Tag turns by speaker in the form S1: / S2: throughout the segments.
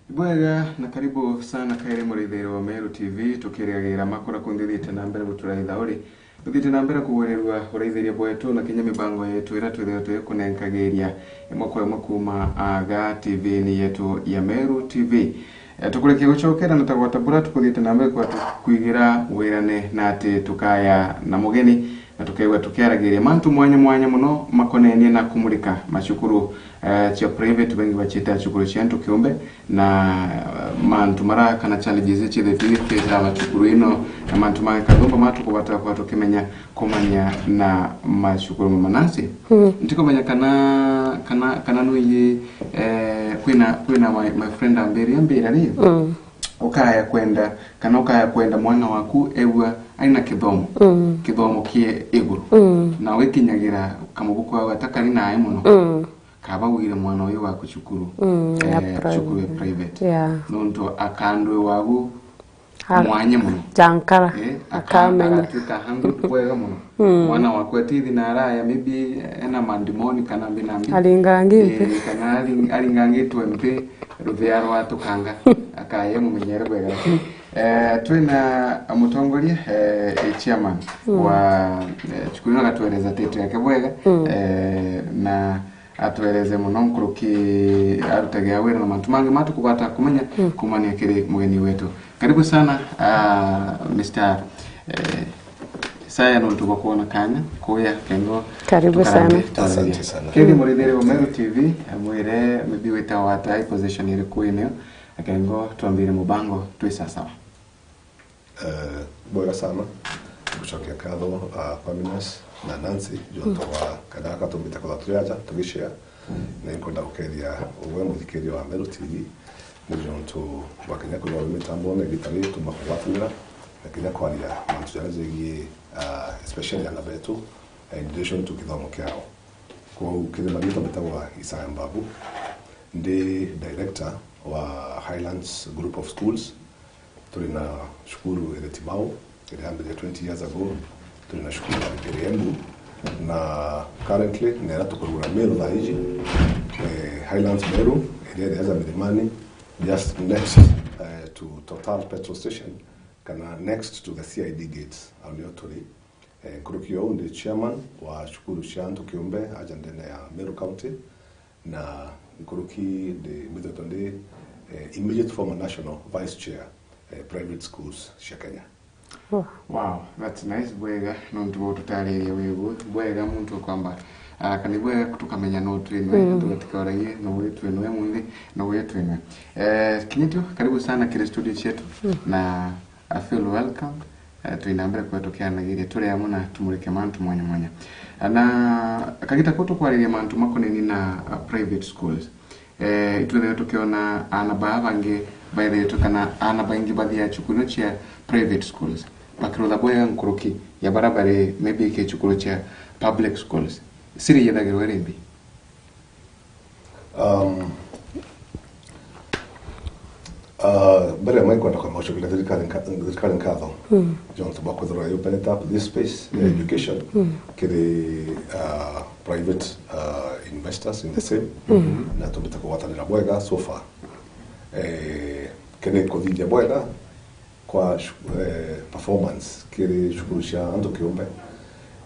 S1: Bwega na karibu sana kaire murithiro wa Meru TV tukiriagira makura kunthithite na mbere guturaitha uri tuthite na mbere kuwererwa uraithiria bwetu na kinya mibango yetu ira twithire twikunenkagiria imwe kwa imwe kuma aga TV ni yetu ya Meru TV. Tukurekia gucokera na tagwata bura tukuthiite na mbere kwa tukuigira wirane na ati tukaya na mugeni na tukewa tukiaragiria mantu mwanya mwanya muno makonenie na kumurika mashukuru cha private wengi wachita chukuru chantu kiumbe na mantu mara kana challenges chi the vile machukuru ino na mantu mara kadhumba matu kubata kwa tukimenya kumanya na mashukuru mamanasi ntiko menya kana kana kana nuyi kwina my friend ambiri ambira ri ukaya kwenda kana ukaya kwenda mwana waku ewa aina kithomo kithomo kie iguru na wikinyagira kamubuko wawe atakari nae muno kaba wire mwana uyu waku chukuru chukuru ya private nonto akandwe wagu mwanya muno
S2: jankara akamenya
S1: atuka handu bwega muno mwana waku atithi na araya maybe ena mandimoni kana mbinambi
S2: alingangi
S1: kana alingangitwe mpe ruthia rwa tukanga akaye mumenyere bwega lakini twina mutongoria chairman wa chukuru na gatueleza tetu yake bwega na atueleze muno nkuruki arutegea wira na mantu mangi matu kubata kumenya kumania kiri mugeni wetu. Karibu sana Mr. Saya nontu kuona kanya kuya kengo.
S2: Karibu sana.
S3: Asante sana.
S1: Kiri murithere wa Meru TV mwire maybe wita wata position iri kuinio akengo tuambire mubango twi sasa.
S3: Bwega sana. Gucokia katho Paminas na Nancy jonto wa kadaka tumbita kwa turiaja tugishare na inkwenda gukeria uwe muthikĩria wa Meru TV ni jonto wa Kenya kwa mitambo na gitari tumakwatanira na kinya kwaria mantu jaria jegie especially ana betu in relation to kithomo kiao kwa kile magito betagwa Isaya Mbabu ndi director wa Highlands Group of Schools. Tulina shukuru ile Timau ilianza 20 years ago, tulina shukuru Embu na currently nera tukurura Meru thaiji Highlands Meru ile ilianza Milimani just next to Total petrol station kana next to the CID gates au tuli Kurukio ndi chairman wa shukuru shantu kiumbe aja ndene ya Meru County na Nkuruki ndi mithito ndi immediate former national vice chair private schools sha Kenya.
S2: Oh.
S1: Wow, that's nice bwega nontu tutariria wegu bwega muntu kwamba kani bwega kutukamenya no twinwe tugatikoragie no wetwinwe muthi no wetwinwe kinyitu karibu sana kile studio chetu na I feel welcome. Tuinambere kwa tukianagiria turi amuna tumurike mantu mwanya mwanya na kagita kutu kwariria mantu makoneni na private schools itwethe tukiona ana babange baithe tukana ana baingi bathia chukuru chia private schools bakirutha bwega nkuruki ya barabare maybe ke chukuru chia public schools siri yethagirwo rimbi.
S3: Mbere mai kwenda kwa macho kila thirikari nkatho John Tobacco through open it up this space education kiri private investors in the same na tubita kuwatanira bwega so far kiri kuthithia bwega kwa performance kiri cukuru cia andu kiumbe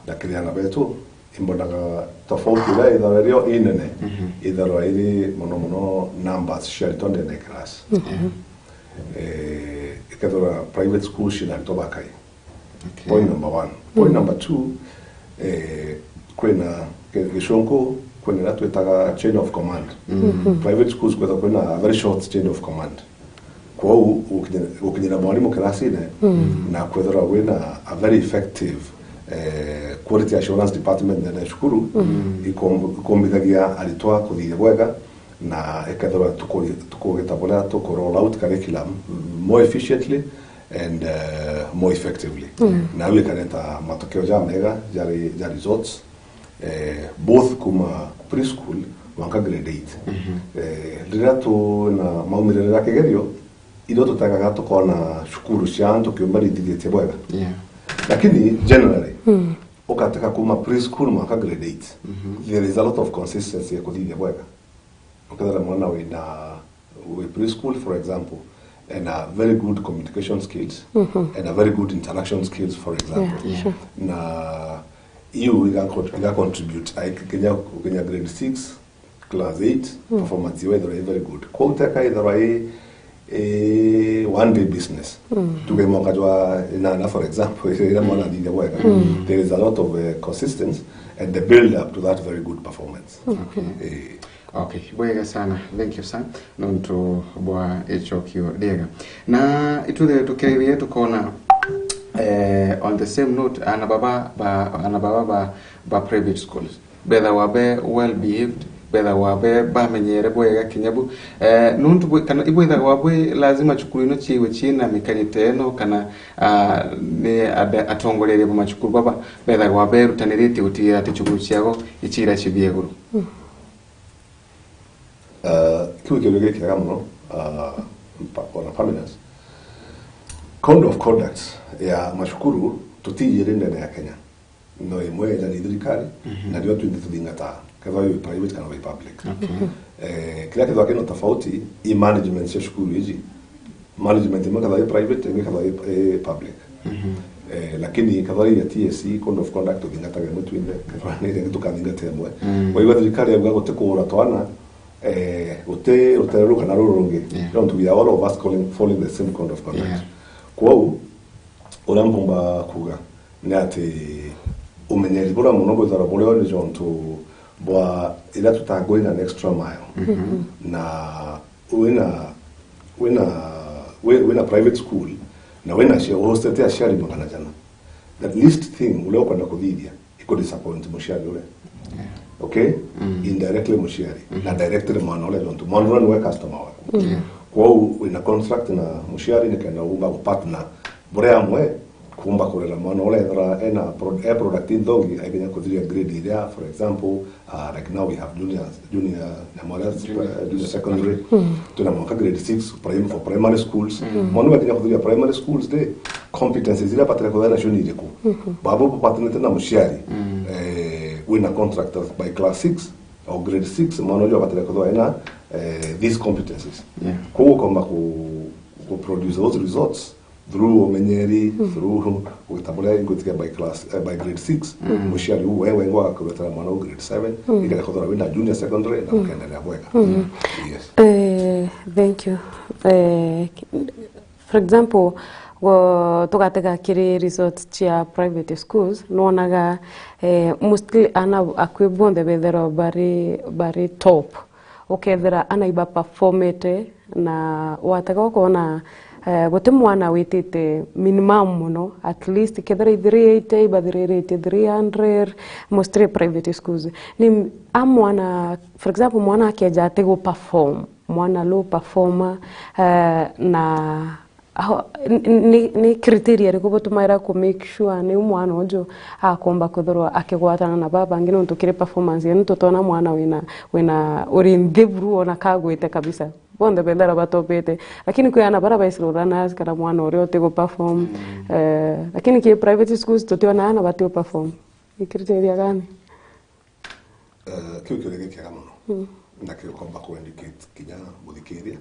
S3: na kiri ana betu imbonaga tofauti ira ithara rio inene ithara iri muno muno numbers cia arutwo ndene class ikethora private school cina arutwo bakai. Point number one. Point number two, kwina gicunku kwina ira twitaga chain of command. Private schools kwetha kwina a very short chain of command kwou gukinyira mwarimu kirasine na kwethora wina a very effective quality assurance department nene cukuru ikombithagia aritwa kuthithia bwega na ikethora tukugita buria tuku roll out curriculum more efficiently and more effectively na au ikareta matokeo ja mega ja results both kuma preschool mwanka grade 8 riria tu na maumirire ya kigerio irio tutagaga tukona cukuru cia antu kiumbe ithithĩtie bwega. Lakini generally ukataka kuma preschool mwanka grade 8 there is a lot of consistency ya kuthithia bwega ukethera mwana wina we preschool for example and a very good communication skills and a very good interaction skills for example.
S2: Yeah, sure.
S3: Na iyo iga contribute Kenya grade 6 class 8 performance iwe they're very good kwoteka ithara a one day business tuge mwaka jwa na for example ira mwana thithia wega there is a lot of consistency and the build up to that very good performance.
S1: Okay. Okay, bwega sana, thank you sir. Nonto bwa echokio dega na ituthe tukirie tukona on the same note ana baba ba private schools betha wabe well behaved betha wabe bamenyere bwega kinyabu nuntu kana ibwetha wabwe lazima chukuru ino chiwe china mikanite eno kana ne atongorere bo machukuru baba betha wabe rutanirite utira ati chukuru chiago ichira chibieguru.
S3: Kiu kiuge kiaga muno ona permanence code of conduct ya mashukuru tutiyire ndene ya Kenya no imwe ya ni thirikari na ndio tuthingata ketha iwe private kana iwe public. Kila kithu kina tofauti i management ya shukuru hizi management imwe ketha iwe private imwe ketha iwe public. Lakini ketha ya TSC code of conduct tuthingataga imwe twinthe ketha ni tukathingata imwe kwa hivyo thirikari yavuga gutikura twana ute uteru kana rurungi don't we are all of us following the same code of conduct. Kwau uria mpumba kuga ni ati umenyeri buria muno gwithara buria ni jontu bwa ira tutangoi na extra mile na wina private school na wina share hosted aciari magana jana the least thing uria ukwenda kuthithia iko disappoint muciari uria. Okay, indirectly muciari na directly mwana uria jontu mwana uria niwe customer waku kwau wina contract na muciari nikenda umba partner buria amwe kumba kurera mwana uria ethara ena product nthongi aikinya kuthiria grade iria for example like now we have junior junior secondary tuna mwaka grade 6 for primary schools mwana uria akinya kuthiria primary schools de competencies iria batire kuthira nacio ni iriku babu partner na muciari wina contract by class 6 or grade 6 mwana uria batire kuthira ena these competencies. Koguo komba ku produce those results through umenyeri through gutambura ingutiga by class by grade 6 muciari wewe ngwa kuretera mwana grade 7 ila kuthora wina junior secondary na ukendelea bwega. Yes.
S2: Thank you. For example tugatega kiri results chia private schools nuonaga mostly ana akwibonde bethero bari top ukethera ana iba performete na watega ukona guti mwana witite minimum muno at least kethera 380 iba 380 300 mostly private schools ni amwana for example mwana akeja ate go perform mwana low performer na ni criteria riko botumaira ku make sure ni mwana ojo akomba kuthorwa akigwatana na baba ngi nontu kiri performance yenu tutona mwana wina uri nthiburu ona kagwite kabisa bonde bendera batopete lakini kuyana bara baisirurana kana mwana uri otigo perform lakini ki private schools tutiona ana batio perform ni criteria gani
S3: kiu kiu kiaga muno na kiu komba ku educate kinya muthikiria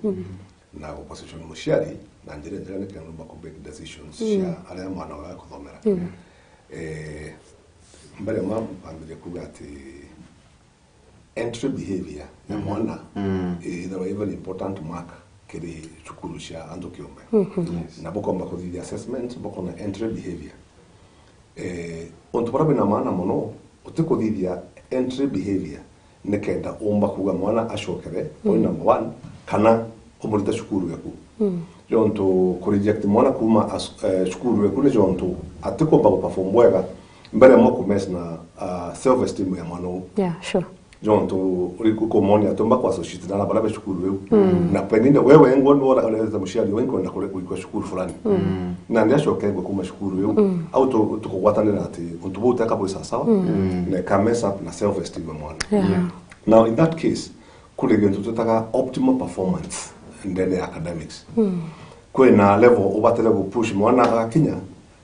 S3: na opposition muciari na njira njira nä kenda ku make decisions cia aria mwana wa kuthomera mbere ma ambire kuga ati entry behavior ya mwana is a very important mark kiri cukuru cia andu kiumbe na bukomba kuthithia assessment bukona entry behavior untu bara bina maana muno utikuthithia entry behavior nä kenda umba kuga mwana acokere point number 1 kana umurite cukuru yaku jontu ku reject mwana kuma cukuru yaku ni jontu atikomba guperform wega mbere mo ku mess na self esteem ya mwana.
S2: Yeah, sure.
S3: Jontu uri kumonia atomba kwa associate na bara be cukuru eu na pengine wewe ngo ndo ora muciari wengi kwenda kure cukuru fulani na ndiacoke ngo kuma cukuru eu au tukugwatanira ati untu buteka bwisa sawa na ka mess up na self esteem ya mwana. Now in that case kuri gintu tutaka optimal performance ndene ya academics kwina level ubatele ku push mwana agakinya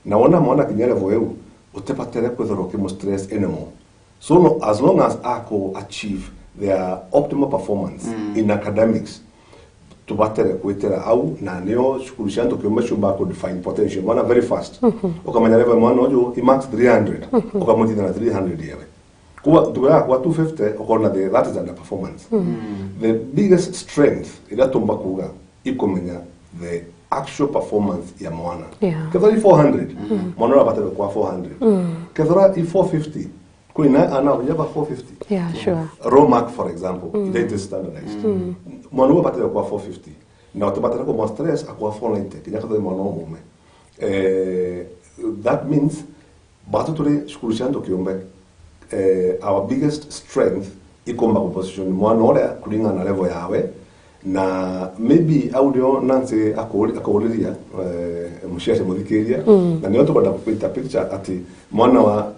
S3: na wona mwana kinya level eu utebatele kwithirwo kimu stress anymore so no, as long as ako achieve their optimal performance in academics Tubatere kwitira au na nio cukuru cia antu kiumbe ciumba ku define potential mwana very fast. Ukamenya level mwana uyu i max 300 ukamuthithia na 300 yewe kuwa tuya kwa 250 ukona the that is under performance. The biggest strength ira tumba kuga ikumenya the actual performance ya mwana. Kethora i 400 mwana abatere kwa 400. Kethora i 450 kwina ana yaba 450.
S2: Yeah, sure.
S3: Raw mark for example, it is standardized. Mwana abatere kwa 450 na utubatera kwa stress akwa 490 kinya kathoi mwana mume. That means batu turi shukuru cia andu kiumbe our biggest strength ikomba composition mwana uria kulingana na level yawe na maybe audio Nancy akuriria mushiache muthikiria na nio tukwenda kupaint picture ati mwana wa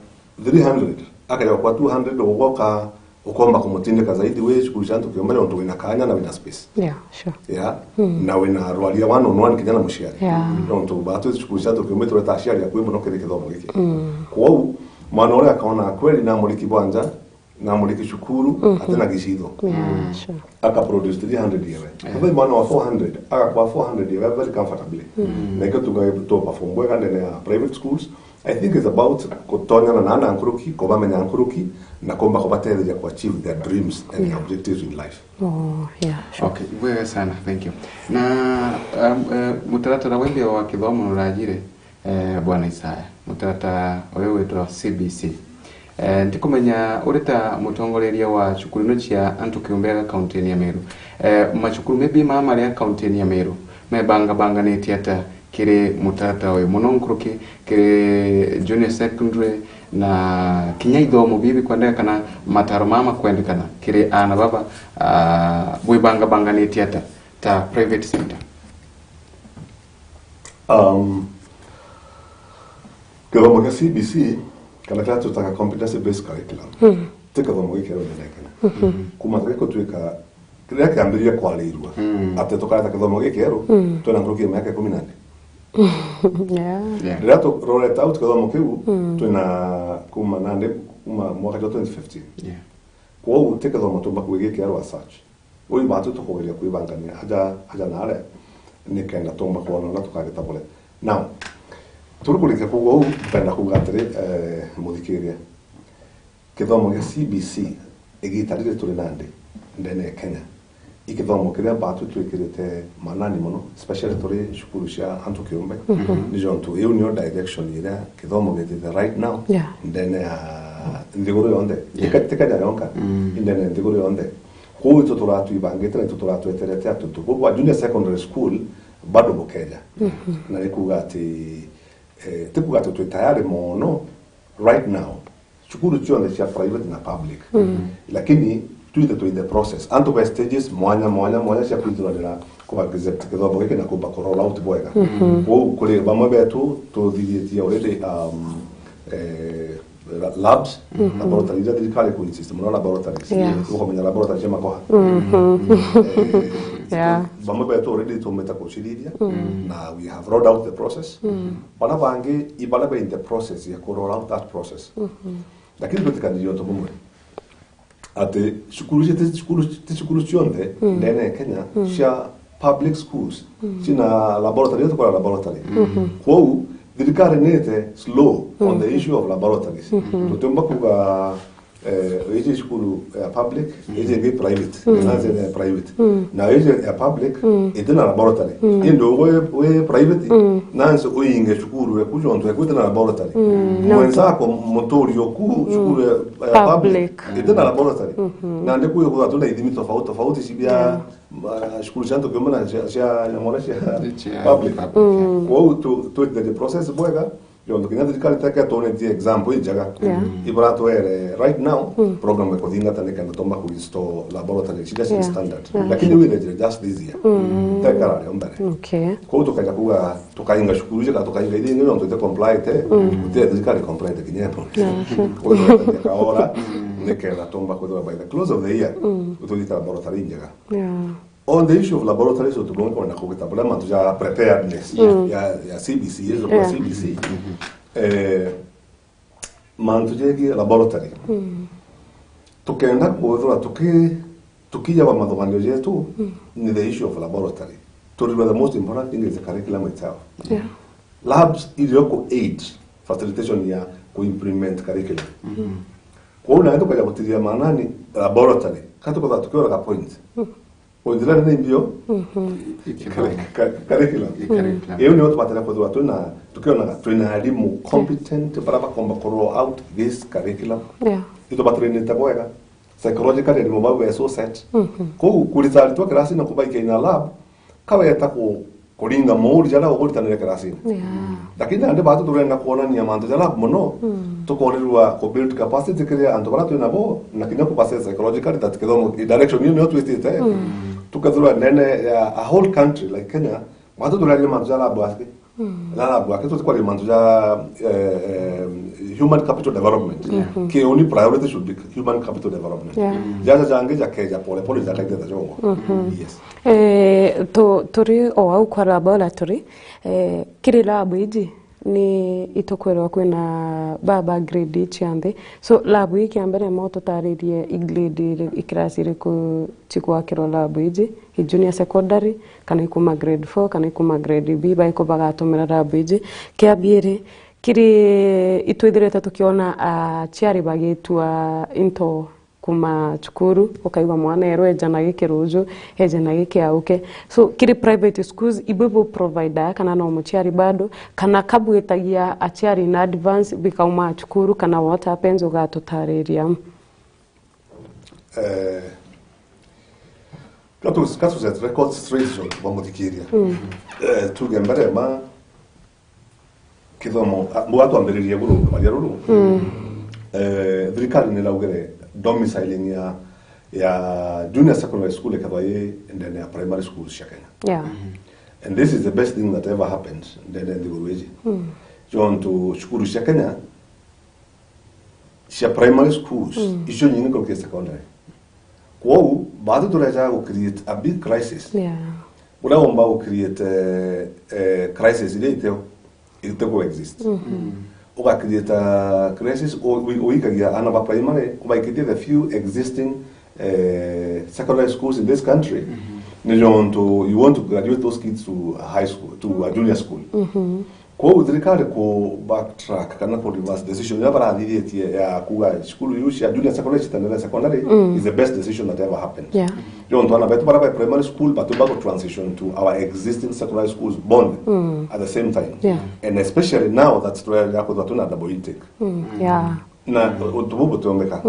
S3: 300 akaja kwa 200 ugoka ukomba kumutindika zaidi we shukuru cia andu kiumbe ndio wina kanya na wina space.
S2: Yeah, sure.
S3: Yeah. Na wina rwaria one on one kinya na mushiari.
S2: Yeah.
S3: Ndio batu shukuru cia andu kiumbe tureta aciari akwe muno kiri kithomo giki. Kwou mwana uria akaona kweli na muriki bwanja na muriki cukuru atena gicitho.
S2: Yeah, sure.
S3: Aka produce 300 yewe. Kwa mwana wa 400 aka kwa 400 yewe very comfortably. Na iko tuga to perform bwega ndene ya private schools. I think it's about kutonyana na ana nkuruki kobamenya nkuruki na komba kobatetheria ku achieve their dreams and their objectives in life.
S2: Oh, yeah, sure.
S1: Okay, wewe sana, thank you. Na mutaratara wembe wa kithomo nurajire Bwana Isaya. Mutaratara uyu witwa CBC. Ndikumenya urita mutongoreria wa cukuru ino cia antu kiumbe kaunti ya Meru. Macukuru maybe mama ya kaunti ya Meru. Mebanga banganitie ata kiri mutata uyu muno nkuruki kiri junior secondary na kinya ithomo bibi kwendeka kana mataro mama kwendekana kiri ana baba bwibanga banganitie ata ta private sector.
S3: Kithomo kia CBC kana kira tutaka competency based curriculum. Ti kithomo giki kĩerũ ndĩrekena. Kuma gĩgũtuĩka kĩrĩa kĩambĩrĩria kwarĩirwo atĩ tũkareta kithomo gĩkĩ kĩerũ twĩna ngũrũki mĩaka 14.
S2: Yeah.
S3: Rĩrĩa tũrorete out kithomo kĩu twĩna kuma nandĩ kuma mwaka wa 2015.
S1: Yeah.
S3: Kwoguo ti kithomo tumba kuga gĩkĩ kĩerũ as such. Ũyũ batu tũkũgeria kwĩbangania haja na are nĩ kenda tumba kuona na tũkagĩtabũre. Now turukurike kuga uu penda kuga atiri muthikiria kithomo gia CBC igitarire turi nandi ndene Kenya ikithomo kiria batu twikirite manani muno especially turi cukuru cia antu kiumbe ni jontu iu nio direction iria kithomo gitite right now.
S2: Yeah.
S3: Ndene ya nthiguru yonthe ikatika yonka ndene nthiguru yonthe kuu itu turatwibangite na itu turatweterete atu tukugwa junior secondary school bado bukeja na ni kuga ati tikuga ati twi tayari muno right now cukuru cionthe cia private na public lakini tuithe twi the process antu by stages mwanya mwanya mwanya cia kwithuranira kuba kithomo giki na kumba ku roll out bwega kuu kuri bamwe betu tuthithietie already labs laboratories iria thirikari ku insist muno laboratories ukamenya laboratory cia makoha.
S2: Yeah.
S3: Bamwe betu already tumeta kuciriria na we have rolled out the process. Bana bangi ibala be in the process ya ku roll out that process. Lakini tutikanirio tumwe ati cukuru cukuru cionthe ndene Kenya cia public schools cina laboratory tukora laboratory kwou thirikari nite slow on the issue of laboratories. Tutumba kuga iji cukuru ya public iji ingi private na ya private na iji ya public itina laboratory indo we private nanse uinge cukuru ekujontu ekuitina laboratory mwenzako muturio ku cukuru ya public itina laboratory na ndikuyo kuga tuna ithimi tofauti tofauti cibia cukuru cia antu kiumbe na cia nyamwana cia public kwou tu the process bwega yondo kinya thirikari take tuonetie example injaga ibara twere right now program ekuthingata ni kana tomba ku install laboratory ciria ci standard lakini we just this year tekara rĩo mbere.
S2: Okay.
S3: Koguo tukaja kuga tukainga cukuru icio kana tukainga iria ingĩ no twĩte comply te gũtirĩ thirikari comply te kinya ĩmwe. Koguo kaora nĩ ketha tomba kwithira by the close of the year tũthiĩte laboratory njega. On the issue of laboratories, so to na kugita mantu ya preparedness ya CBC yezo kwa CBC mantu jegi laboratory tukenda kuthura tuki Tukija kwa mathomanio jetu ni the issue of laboratory. Tondũ the most important thing is the curriculum itself. Labs irioko aid facilitation ya ku-implement curriculum. Kwa hiyo naenda kwa kutilia maanani laboratory katuko tukioraga point point ira nĩ mbio curriculum iyo nĩyo tũbatara kwithirwa twina tukionaga twina arimu competent baria bakomba ku roll out this curriculum. Itubatrainite wega psychologically arimu bau be so set koguo kurita arutwo kĩraci na kũbaikia ina lab kaweta ku kuringa mũũri jaria ũgũritanĩre kĩraci-inĩ. Lakini andi batu turenda kuonania mantu ja lab muno tukorirwa ku build capacity kiria antu baria twinabo na kinya ku process psychologically that kithomo direction iyo niyo twitite tukethirwa nene ya a whole country like Kenya batu turaria mantu ja lab ake la lab ake tutikwaria mantu ja human capital development. Ki only priority should be human capital development. Jaja jange jakeja pole pole jakaiteta jongo. Yes.
S2: Turi o au kwa laboratory kiri lab iji ni itokwirwa kwina baba grade chianthe, so lab iki ambere mo tutaririe igrade ikirasi iriku chikwakirwo lab iji i junior secondary kana ikuma grade 4 kana ikuma grade B baiko bagatumira lab iji kiabiere kiri itwithirite tukiona aciari bagitua into kuma cukuru ukaigua mwana erwo eja na giki ruju eja na giki auke, so kiri private schools ibwibu provider kana no muciari bado kana kabwitagia aciari in advance bikauma cukuru kana what happens ugatutariria.
S3: Katu set record straight jo bamuthikiria tuge mbere ma kithomo mwatu ambiririe guru maria ruru thirikari ni raugire domiciling ya junior secondary school ikethwa yi ndene ya primary school cia Kenya. And this is the best thing that ever happened ndene nthiguru iji jontu cukuru cia Kenya cia primary schools icio nyingi kurukia secondary kwoguo bathi turejaga gu create a big crisis. Uria womba gu create crisis iria iteo ite exist uga create a crisis uikagia ana ba primary ubaikitie the few existing secondary schools in this country. You want to graduate those kids to high school, to a junior school. Kwa thirikari ku backtrack kana ku reverse decision ya barathithietie ya kuga cukuru iu cia junior secondary citanere secondary is the best decision that ever happened. Jontu ana betu bara primary school but bago transition to our existing secondary schools bond at the same time. And especially now that twa tuna double intake. Na utububu tuomeka.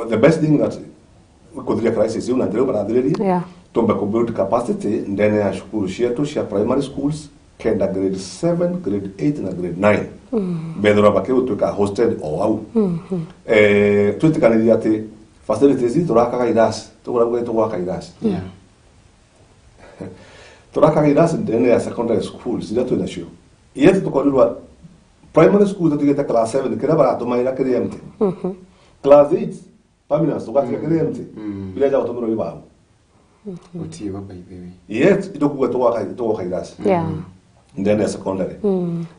S3: The best thing that kuthiria crisis iu na ndire barathiririe tumbe ku build capacity ndene ya cukuru cietu cia primary schools kenda grade 7, grade 8 na grade 9. Bethura bakiutuika hosted o au. Twitikanĩria atĩ facilities ici tũrakaga irasi tũgũraguo tũgwaka irasi. Tũrakaga irasi ndene ya secondary schools iria twĩ nacio. Yet tũkorirwa primary school tũtigĩte class 7 kĩrĩa baratũmaĩra kĩrĩ empty. Class 8 permanent tũgatiga kĩrĩ empty. Iria ja gũtũmĩrwo ibaũ.
S1: Utiwa by the way.
S3: Yet itũkuga tũgwaka irasi. Then secondary.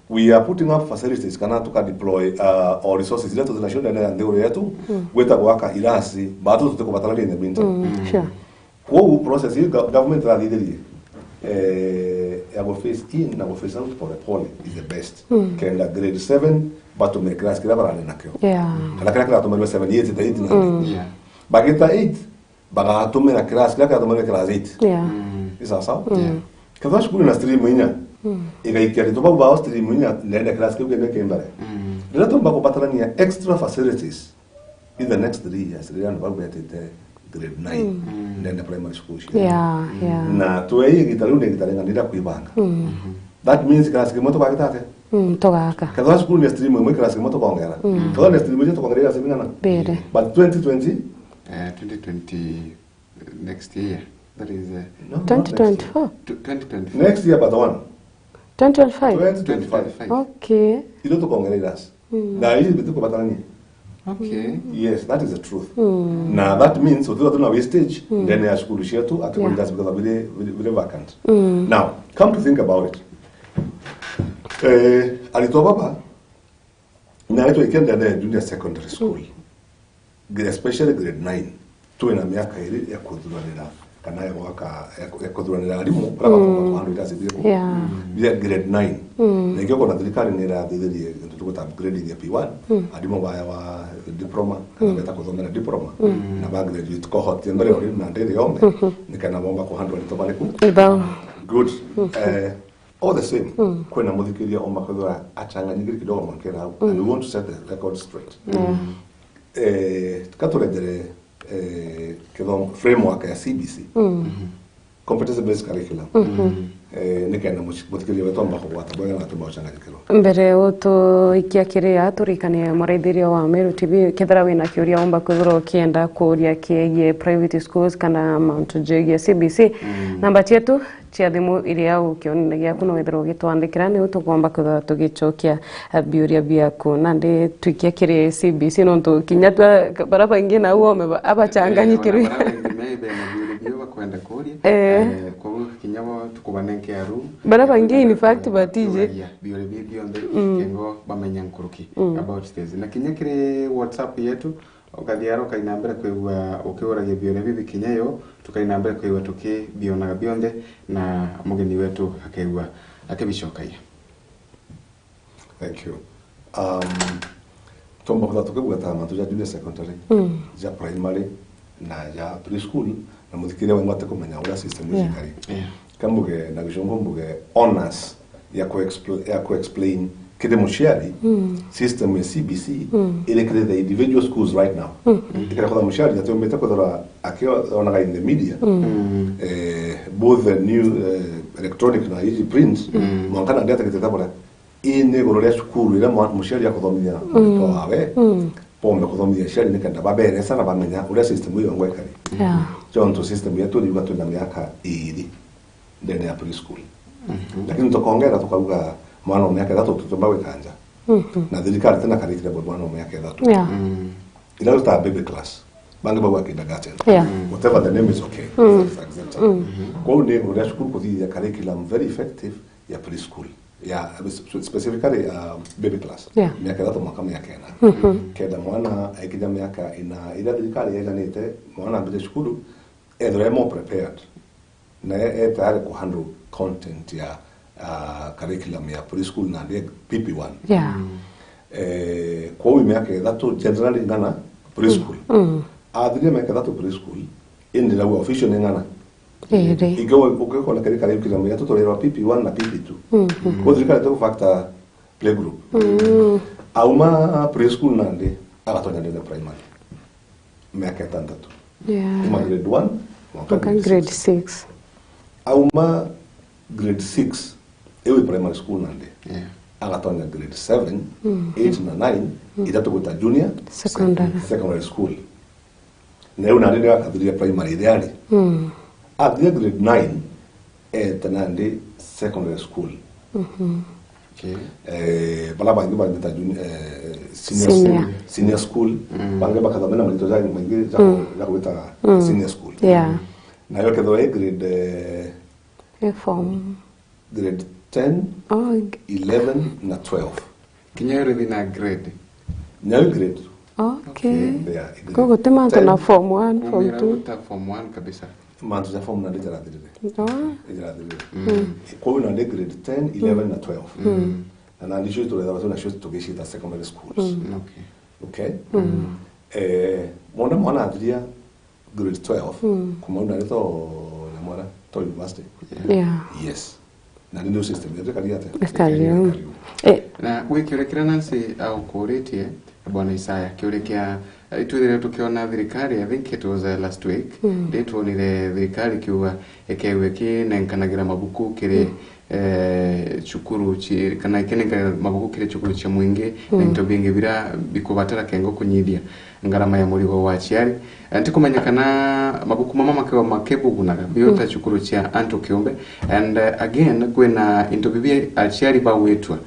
S3: We are putting up facilities kana tuka deploy our resources iria tũthinacio ndene ya nthiguru yetu gwĩta gwaka irasi bado tũtikubatarania in the meantime. Kwoguo process hii government ĩrathithĩrie ya go phase in na go phase out pole pole is the best. Kenda grade 7 batumire class kĩrĩa bararĩ nakĩo. Kana kĩrĩa kĩratũmĩrwo 7 8 8 9. Bagĩta 8 bagatũmĩra class kĩrĩa kĩratũmĩrwo class 8. Isa sawa? Ketha cukuru na stream inya igaikia rito bau bao stream inya nende class kiu kenge kimbare rĩrĩa tumba kubatarania extra facilities in the next 3 years rĩrĩa andũ bagwetete grade 9 nende primary school na tweiigita rĩu nĩ gĩtarĩng'anĩra kwibanga. That means class kĩmwe tũgagĩta atĩa
S2: tũgaka
S3: ketha cukuru nĩ stream ĩmwe class kĩmwe tũkongera ketha nĩ stream ĩmwe tũkongera iraci mĩgana but 2020
S1: 2020 next year. That is
S3: no,
S2: 2024.
S1: 2024.
S3: Next year but one.
S2: 2025.
S3: 2025.
S2: Okay.
S3: Ilo tukongera irasi. Na hizi vitu kubatarania.
S1: Okay.
S3: Yes, that is the truth. Now that means uthiwa tuna wastage then ya shukuru shetu at yeah. Because of really really vacant. Now, come to think about it. Alitoa baba na alitoa ikenda na junior secondary school. Especially grade 9. Tuwe na miaka iri ya kuthuranira kana ya gwaka ya kuthuranira arimu bara bathoma handu iraci biriko bia grade 9 na ngio kona thirikari ni irathithirie kintu tugwita upgrading ya P1 arimu baya wa diploma kana beta kuthomera diploma na ba graduate cohort ya mbere ori na ndiri yome ni kana bomba kuhandwa ni tobariku. Good. All the same, kwena muthikiria oma kwithira achanganyikire kidogo mwankera hau, and we want to set the record straight. Katurenjere kithomo framework ya CBC, competency based curriculum, nikenda muthikiria wetu amba kugwata bwega na tumba uchanganyikirwo.
S2: Mbere utuikia kiria turikanie muraithirio wa Meru TV kethira wina kiuria omba kwithirwo ukienda kuria kiegie private schools kana mauntu jegie CBC, namba cietu cia thimu iria ukionire giaku no withirwo ugitwandikira ni utukwamba kwithirwa tugicokia biuria biaku na ndi tuikia kiri CBC nontu kinya twa bara baingi na uome abachanganyikirwe
S1: kwenda kuria koguo kinya bo tukubanenke aru
S2: bara baingi in fact batije
S1: biure bionthe kengo bamenya nkuruki about this na kinya kiri WhatsApp yetu ukathiara ukaina mbere kwigua ukiuragia biure bibi kinya yo tukaina mbere kwigua tukibionaga bionthe na mugeni wetu akaigua akibicokaia.
S3: Thank you. Tomba kutha tukigwa ta mantu ja junior secondary ja primary na ja preschool na muthikire wengwa te kumenya uria system icikari. Kambuge na gicungu mbuge honors ya ku explain kire muciari system ya CBC ire kire the individual schools right now. Ikira kwa muciari ati umbete kuthora akionaga in the media both the new electronic na easy print mwankana ndiata gitetabora ine iguru ria cukuru ira muciari akuthomithia mtoto wawe pombe kuthomithia ciari ni kenda babere sana bamenya uria system iyo ngwekari. Jonto system yetu riuga twina miaka iri ndene ya preschool. Lakini tukongera tukauga mwana wa miaka ithatu tutumba gwikanja na thirikari tena karikire mwana wa miaka ithatu ira ta baby class bangi bagwa kindergarten whatever the name is okay. It's acceptable. Kwa ni uria cukuru kuthithia curriculum very effective ya preschool ya specifically baby class miaka ithatu mwaka miaka ina kenda mwana aikinya miaka ina ira thirikari yeganite mwana ambire cukuru ethire more prepared na e tayari ku handle content ya curriculum ya preschool na PP1. Kwa miaka ithatu generally ngana preschool athirie miaka ithatu preschool indi na official ni ngana Igo ukikona kari curriculum ya tutorerwa PP1 na PP2. Kwa thirikari tu factor playgroup. Auma preschool nande agatonya ndene primary miaka itandatu. Kuma grade 1 mwaka
S2: grade 6.
S3: Auma grade 6 ewe primary school nande. Agatonya grade 7, 8 na 9 ithatu gwita junior secondary school. Na eu nande akathiria primary iriari. At the grade 9 etanandi secondary school.
S1: Okay.
S3: Bala bangi bangita junior senior school bangi bakathomena marito ja maingi ja gwita senior school. Na yo ketho grade
S2: form
S3: grade 10, 11 na 12.
S1: Kinya rithi na grade.
S3: Nyayo grade.
S2: Okay. Kogo tema na form 1, form 2.
S1: Ta form 1 kabisa.
S3: Mantu ja form na ndijarathirire. Ndijarathirire. Kwa na grade 10, 11 na 12. Na ndisho turetha tuna sho tugicita secondary schools. Okay. Mwana mwana athiria grade 12 kuma una rito na mwana to university. Yes. Na ndio system yetu kali ate.
S1: Na gwikiurekera Nancy au kuritie Bwana Isaya kiurekia itwithire tukiona thirikari I think it was last week nditwonire thirikari kiuga ikewe kinenkanagĩra mabuku kiri cukuru kana ikinenkanagĩra mabuku kiri cukuru cia mwingi na into bingi bira bikubatara kengo kunyithia ngarama ya murigo wa aciari ntikumenya kana mabuku mama makewa makebugunaga biota cukuru cia antu kiumbe and again kwina into bibi aciari bawetwa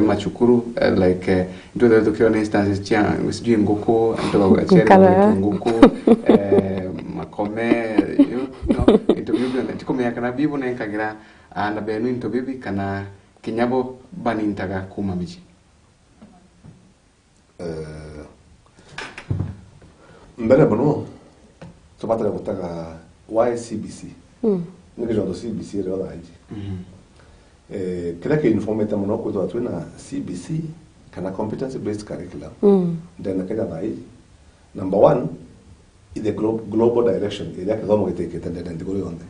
S1: macukuru like into tukiona instances cia sijui nguku antu aciari bawetwa nguku makome you know into bibi ntikumenya kana bibu nenkagira anda benu into bibi kana kinyabo banintaga kuma mici.
S3: Mbere muno Tubatara gutaga why CBC. Nä kä CBC rä otha inji kä rä a kä informete må no kwithwa twä na CBC kana competency based curriculum ndena Kenya thaa ici. Number one the global direction ä rä a kä thomo gä tä kä te ndene nthigå yonthe.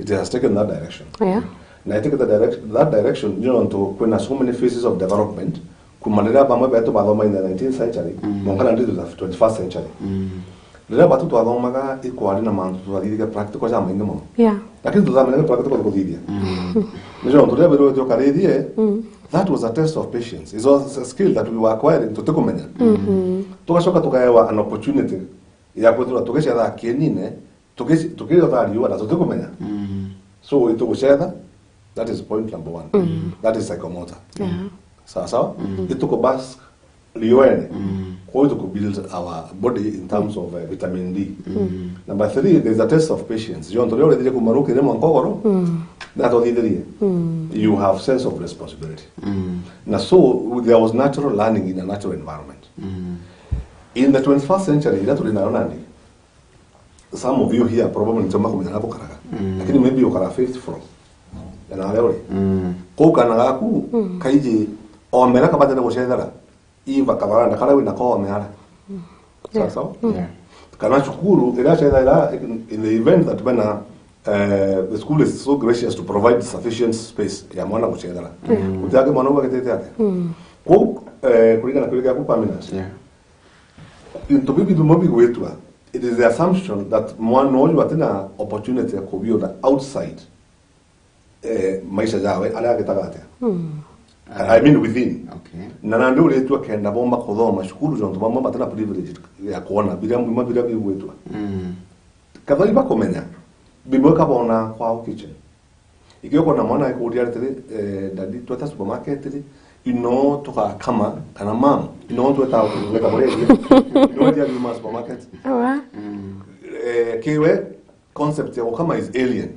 S3: It has taken that direction. Na ä that direction nä ontå kwä so many phases of development kuma rä rä a bamwe betå bathoma in the 19th century monkana ndä the 21st century. Rĩrĩa batu twathomaga ikwari na mantu twathithirie practical ja maingi muno. Lakini tuthamenyaga practical kuthithia nä tondu rĩrĩa wĩrwo ũkarĩthie, that was a test of patience. It was a skill that we were acquiring tũtikumenya. Tugacoka tukahewa an opportunity ya kwithirwa tugicetha kĩnine tukĩrota riũa na tũtikumenya. So ĩtũgũcetha, that is point number one. That is psychomotor. Sawa sawa. Ĩtũkũbask riũa-inĩ. Going to build our body in terms of vitamin D. Number three, there is a test of patience. You have sense of responsibility. Now, so there was natural learning in a natural environment. In the 21st century, some of you here probably lakini maybe you are fifth floor. Iva kavaranda kala wina kwa meara. Sawa sawa? Kana shukuru ila in the event that when the school is so gracious to provide sufficient space ya mwana kuchezera. Utake mwana wake yake. Kwa kulingana kulika kwa minus. Into bibi dumobi wetu. It is the assumption that mwana huyu atena opportunity ya kubiona outside maisha yawe ala akitaka. I mean within.
S1: Okay.
S3: Na ndio uletwa kenda bomba kuthoma shukuru jonto bomba batana privilege ya kuona bila mwima bila bigwetwa. Kathoi bakomenya bimwe kabona kwa kitchen. Ikio na mwana ikuria atiri dadi tweta supermarket ri ino tuka kama kana mam ino tweta kuleta bore ino dia ni supermarket.
S2: Awa.
S3: Kiwe concept ya kama is alien.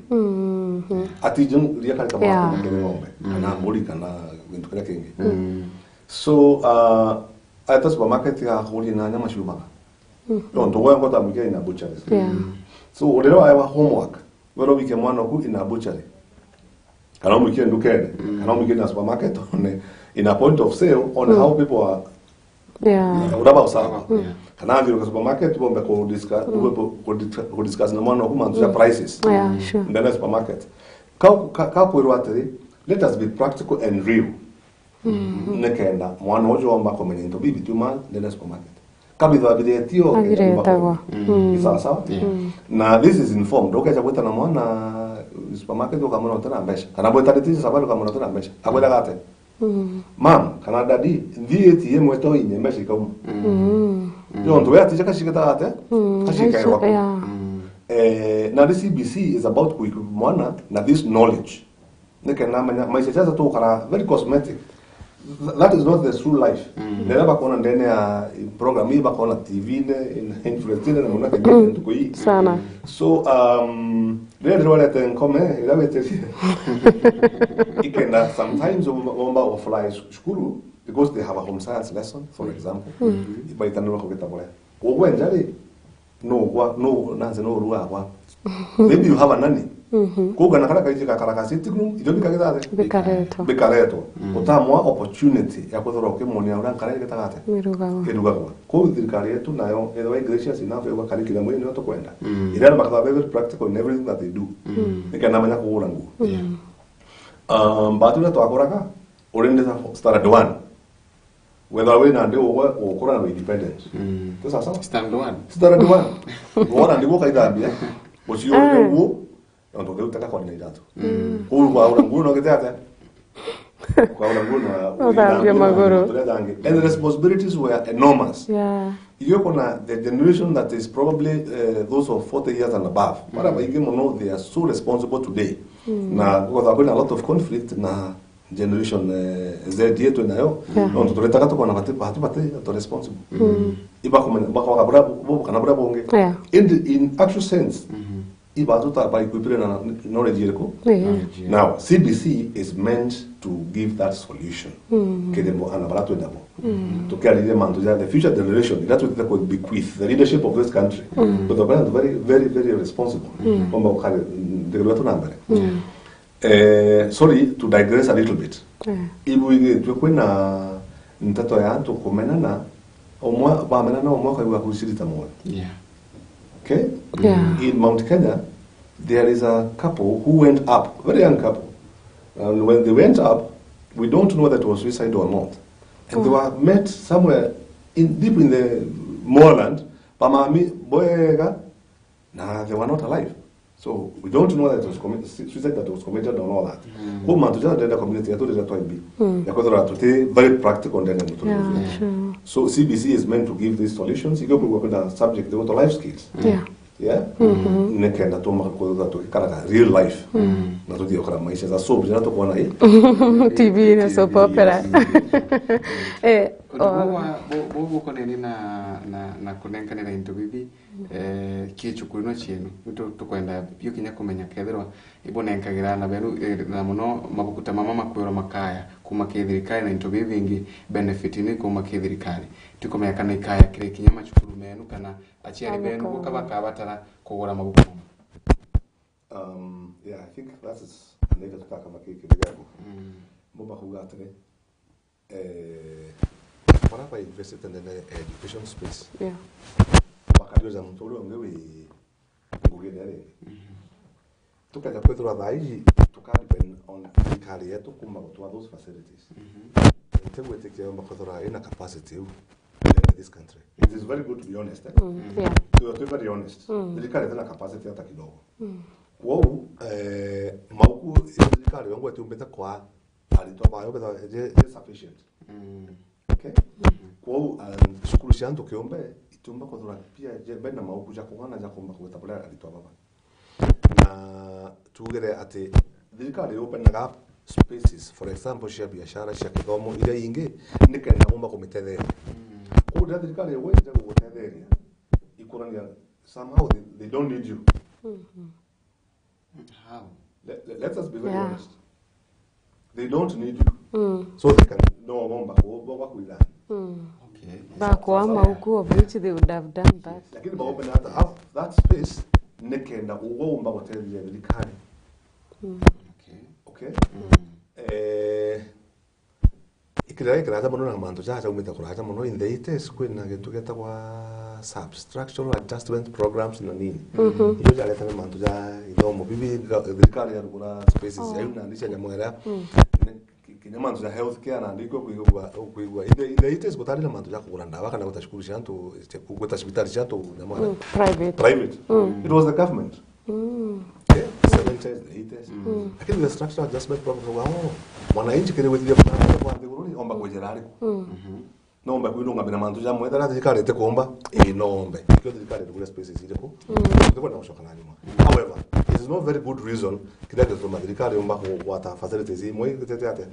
S3: Ati jung ria kali kama ngombe kana mburi kana kintu kira kingi. So ata supermarket ya kuri na nyama shumaga. Tondu gwa ngota mwike ina butchery. So urero awa homework. Wero wike mwana ku ina butchery. Kana mwike ndukene, kana mwike na supermarket on in a point of sale on how people are uraba usawa. Kana vile kwa supermarket bombe ko discuss ko discuss na mwana ku mantu ya prices.
S2: Sure.
S3: Ndani supermarket. Ka kwirwa atiri, let us be practical and real. Nekenda mwana ojo amba komenya into bibi tuma ndani supermarket. Kabitha biretio
S2: abiretagwa.
S3: Sawa sawa. Na this is informed. Okay, chabweta na mwana supermarket ukamona utana mbesha. Kana bweta titizo sababu ukamona utana mbesha. Akwenda gate. Mam, kana dadi ndi ATM weto inye mbesha ikauma. Yo ndo ya tija kashika gate. Kashika irwa. Na the CBC is about kuequip mwana na this knowledge. Nekena maisha chaza tu kara very cosmetic. That is not the true life. Nera bakona ndene ya program hii bakona TV ne influence ne na kenge ntuko hii.
S2: Sana.
S3: So rero wale tenkome ila wete. Ikenda sometimes omba offline shukuru because they have a home science lesson for example. Ibaitano ko kitabole. Ogwenjari no kwa no nanze no ruwa kwa. Maybe you have a nanny. Koga na kala kaiji kakara ka sitting room ido bikagethate
S2: bikaretwo
S3: bikaretwo utamwa opportunity ya kwithirwo ukimuonia uria nkara igitagate irugagwa ko thirikari yetu nayo ithwa gracious enough igwa curriculum ino no tukwenda ira bakatha very practical in everything that they do nikana manya kugura nguo batu twakoraga uri standard 1 whether we na ndio ukora na independence sasa
S1: standard 1 standard
S3: 1 ngora ndiguo kaithambia ucio nguo ndo ndio utaka kwa nini Kuu kwa ura nguo no gitata. Kwa ura nguo na
S2: uthambia maguru.
S3: And the responsibilities were enormous.
S2: Yeah.
S3: You kona the generation that is probably those of 40 years and above. Mara baingi muno they are so responsible today. Na kwa kuna a lot of conflict na generation Z yetu nayo. No tuletaka tuko na hatupate to responsible. Iba kumenya baka bravo kana bravo onge. In actual sense. Now, CBC is meant to give that solution. Tukiarire mandu ya the future generation that will could bequeath the leadership of this country. But the parents very very very responsible. Omba ukare ndigirwa tunambere. Sorry to digress a little bit. Ibu twe kwina ntato ya antu kumenana omwe bamenana omwe kwa kushirita moyo.
S1: Yeah.
S3: Okay?
S2: Yeah.
S3: In Mount Kenya there is a couple who went up, very young couple. And when they went up, we don't know whether it was suicide or not. And they were met somewhere in deep in the moorland. Pamami boega, nah, they were not alive. So we don't know whether it was suicide that was committed or all that. Ko mantu jana denda community yetu denda toibi. Yakodora tute very practical ndene mutu.
S2: Yeah, sure.
S3: So CBC is meant to give these solutions. Iko kwa subject they want life skills.
S2: Yeah.
S3: Yeah. Nekenda to makoza to kara real life. Na to dio kara maisha za soap jana to kuona hii.
S2: TV na soap opera.
S1: Bobo koneni na kunenkanira into bibi kichukuru no chienu tukwenda bio kinya kumenya kethirwa ibonenkagira na beru na muno mabukuta mama makwiro makaya kuma kithirikari na into bibi benefit ni kuma kithirikari tukomenya kana ikaya kire kinya machukuru menu kana achiari benu gukabatara kugura mabuku.
S3: Yeah, I think that is nega tutaka makiki bigago. Mumba kugatire whatever invested in the education space.
S2: Yeah.
S3: Bakarioza muntu uri ongewe ngugire tukaja kwethura thaiji tuka depend on thirikari yetu kuma gutwa those facilities. Tegwetikia kwethura ina capacity in this country. It is very good to be honest. Eh?
S2: Yeah.
S3: To be very honest. Thirikari ina capacity hata kidogo. Kwou mauku thirikari yongwe tumbete kwa aritwa bayo betha sufficient. Okay. Kwou shukuru cia antu kiumbe itumba kwethura pia bena mauku ja kugana ja kumba gweta aritwa baba. Na tugere ati thirikari open up spaces for example cia biashara cia kithomo iria ingi nikenda mumba kumitetheria. Koguo rĩrĩa thirikari ĩgwĩte gũgũtetheria ikurania somehow they don't need you.
S1: How?
S3: Let us be very honest. They don't need you. So they can no momba kuila.
S1: Okay.
S2: Bakwama huku of which they would have done that.
S3: Lakini ba open up that space nikenda ugomba gutetheria thirikari.
S1: Okay.
S3: Okay. Ikira muno na mantu jaja umite kuraja muno in the 80s kwina gintu getagwa substructural adjustment programs na nini. Iyo jaretana mantu ja ithomo bibi thirikari yarugura spaces ya yuna ndisha nyamwera. Kinya mantu ja health care na ndiko kuigwa in the 80s gutari na mantu ja kugura ndawa kana gutashukuru cia gweta cibitari cia antu nyamwera.
S2: Private.
S3: It was the government. Okay, 70s, the 80s. Lakini the structural adjustment program wa mwananchi kire wethia kwa ndigururi omba kwijera ariku. No omba kwirunga bina mantu ja mwetha thirikari ite kuomba no ombe. Kio thirikari rugura spaces iriku. Ndiko na gucoka na nyuma. However, it is not very good reason kira gituma thirikari omba kugwata facilities imwe itete atia.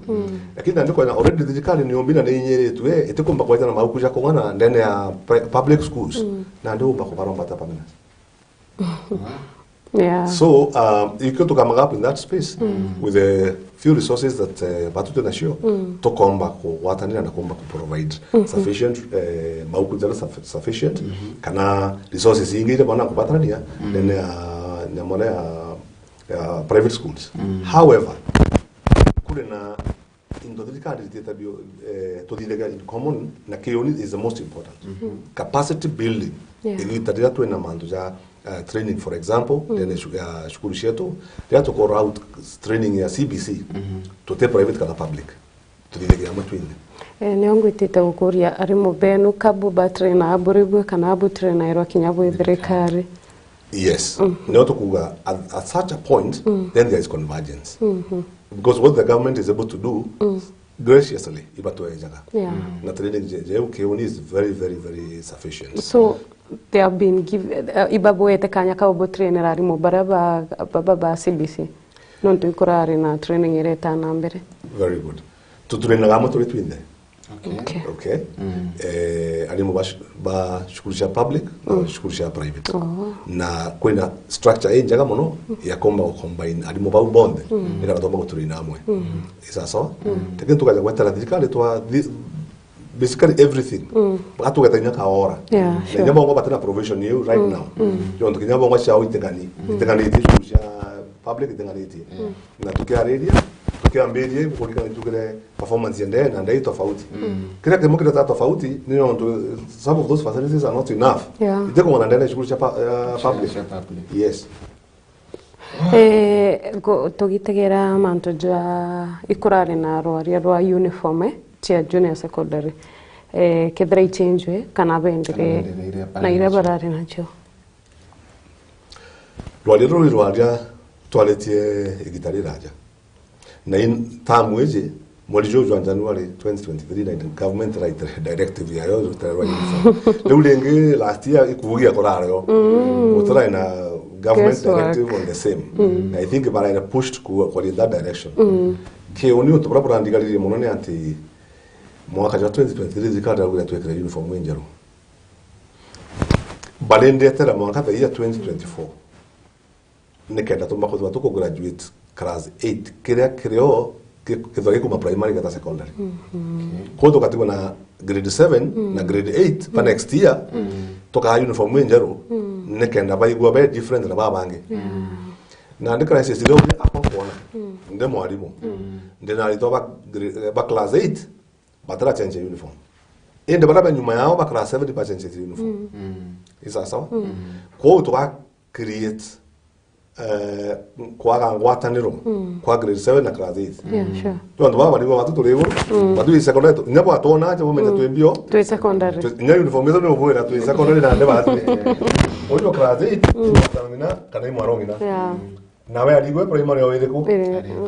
S3: Lakini ndiko na already thirikari ni ombina ni inyeretwe itikumba kwetana mauku ja kungana ndene ya public schools. Na ndio omba kubaromba ta permanent.
S2: Yeah.
S3: So you could come up in that space with the few resources that batutu nacio tukomba kugwatanira na kumba provide sufficient mauku jara sufficient kana resources ingi ire bana kubatanania then nyamone ya private schools. However, kule na indo thirikari tabio tuthithega in common na kioni is the most important. Capacity building. Igita twina mandu ja training for example then shukuru cietu ria tuko route training ya CBC tute private kana public tuthithega matwine.
S2: Nĩ ngwĩtĩte gũkũria arimu benu kabu ba trainer aburibwe kana abu trainer irwa kinya bwi thirikari.
S3: Yes. No tukuga at such a point then there is convergence. Because what the government is able to do graciously ibatoejaga. Na training je kioni is very very very sufficient.
S2: So they have been given ibaboete kanya ka obo trainer arimu baraba baba CBC nontu ikorari na training ireta na mbere.
S3: Very good. Tutrainaga mo turi twinthe.
S1: Okay.
S3: Okay. Arimu ba shukuru cia public na shukuru cia private. Na kwina structure injaga muno ya komba combine arimu bau bonthe ira tomba guturina amwe. Isasawa. Tekini tukaja gwetera thirikari twa Basically everything. Batugeta nya kaora.
S2: Yeah,
S3: Na nya bongo batena provision you right now. Yonto kinya bongo cia itegani. Itegani ti cia public itegani ti. Na tukiareria tukiambirie kulikana tukire performance yende na ndai tofauti. Kila kimo kile tofauti ni yonto some of those facilities are not enough.
S2: Yeah.
S3: Iteko na ndene shukuru cha public. Yes.
S2: Tugitegera mantu ja ikurari na rwaria rwa uniform cia junior secondary kethira ichenjwe kana bendere na iria barari nacio
S3: rwaria ruri rwaria twaletie igitari raja na in tamu eje mweri jo January 2023 na government right directive yayo rwa uniform riu ringi last year ikuvugia kurario gutara na government directive on the same. I think but I pushed in that direction. Ke oni utobora burandigaririe muno ni ati mwaka wa 2023 zikada gura twekera uniform wenjeru. Balendetera mwaka ta year 2024. Nikenda tumba tuko graduate class 8 kiria kirio kithoge kuma primary kata secondary. Ko tukatigwa na grade 7 na grade 8 pa next year toka uniform wenjeru. Nekenda baigua be different na babange. Na ndi crisis ndio akwa kuona. Ndi mwalimu. Ndi na alitoa ba class 8 batara change uniform. Ende baraba nyuma yao ba class 7 ba change uniform. Isa sawa? Kwa to create kwa ngwataniro kwa grade 7 na class 8.
S2: Yeah, sure.
S3: Tondu baba ni watu tulivo. Watu secondary nyabo atona acha bomenya twembio.
S2: Twe secondary.
S3: Nya uniform hizo ni ubwira twe secondary na ndeba ati. Ojo class 8 ngina kana imwaro ngina.
S2: Yeah.
S3: Nawe aligwe primary o iriku.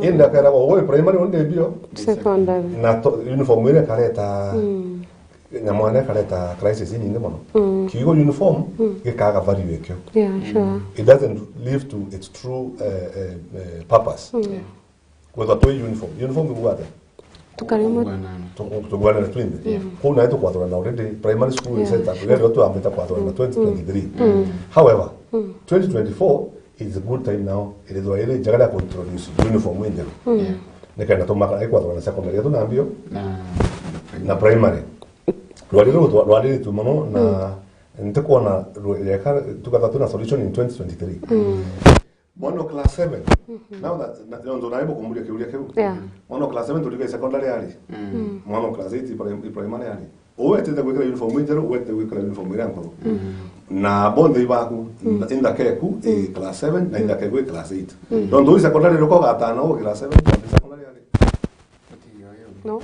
S3: Inda kera go primary onde mbio.
S2: Secondary.
S3: Na uniform ile kareta nyamwana kareta crisis nyingi mono. Kigo uniform gikaga value ekyo.
S2: Yeah, sure.
S3: It doesn't live to its true purpose. Whether to uniform, uniform ngwate.
S2: Tukarimo
S3: tugwana na twinde. Ko na kwathora na already primary school is set up. Rero tu ameta kwathora na 2023. However, 2024 is a good time now. It is already jagara introduce uniform wenjero. Nekaenda tumaka kwathora na secondary tu na mbio na primary. Rwari tu mono na nitakuona rweka tukata tuna solution in 2023. Mono class 7. Now that ndo naibo kumulia kiulia kiu. Mono class 7 tulika secondary ali. Mono class 8 primary ali. Uwete gwikira uniform wenjero uwete gwikira uniform ira nkoro. Na bonde ibaku inda keku e class 7 na inda keku e class 8. Ndo secondary roko gatano o class 7 secondary ali.
S2: No.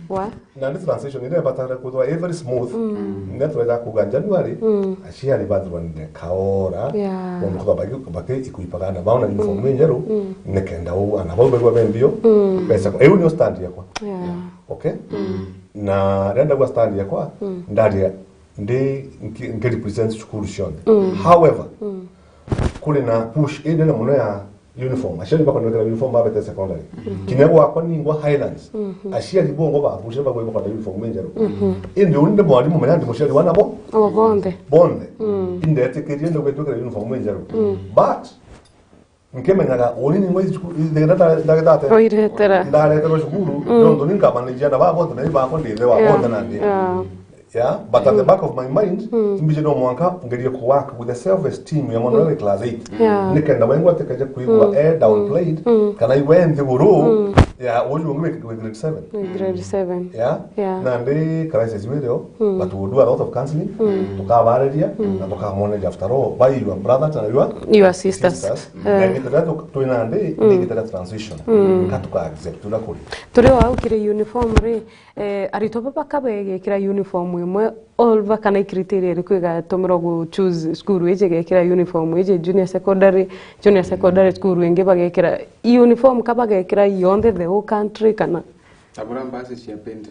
S3: Wa? Na this transition ile batara kutwa very smooth. Netwa kuga January aciari bathwanire kaora omukuba baki ikuipagana baona uniform wenjeru nekenda u ana bo begwa bembio pesa eu nio stand yakwa. Okay? Na renda gwa stand yakwa ndaria ndi nge represent shukuru shonde. However, kule na push ine na muno ya uniform aciari bakonekera uniform babete secondary kinego akwa ningwa Highlands aciari bongo ba push ba kwa uniform wenjeru indi unde mwalimu menya ndi muciari wanabo
S2: o bonde
S3: bonde inde etekerie ndo gwetwekera uniform wenjeru but nkemenyaga oni ningwa ndagata
S2: oiretera
S3: ndaretera cukuru ndo ninkamanijia na babonde na ibako ndithe wa bonde na ndi. Yeah, but at the back of my mind, mbije no mwanka ngerie ku work with the self esteem ya mwana class 8. Nikenda wengwa tekaje kuigwa air downplayed kana iwe nthiguru ya oju ngwe grade 7.
S2: Grade 7.
S3: Yeah. Na ndi crisis video but we do a lot of counseling tukabariria na tukamwoneria after all by your brother and your sisters. Na ngitira twina ndi ngitira transition katuka accept ura kuri.
S2: Turi wa ukire uniform ri arito baba kabege kira uniform imwe all bakana criteria ri kwiga tomero go choose school eje gekira uniform eje junior secondary school inge bagekira uniform kabagekira yonde the whole country kana
S1: tabura mbasi cia paint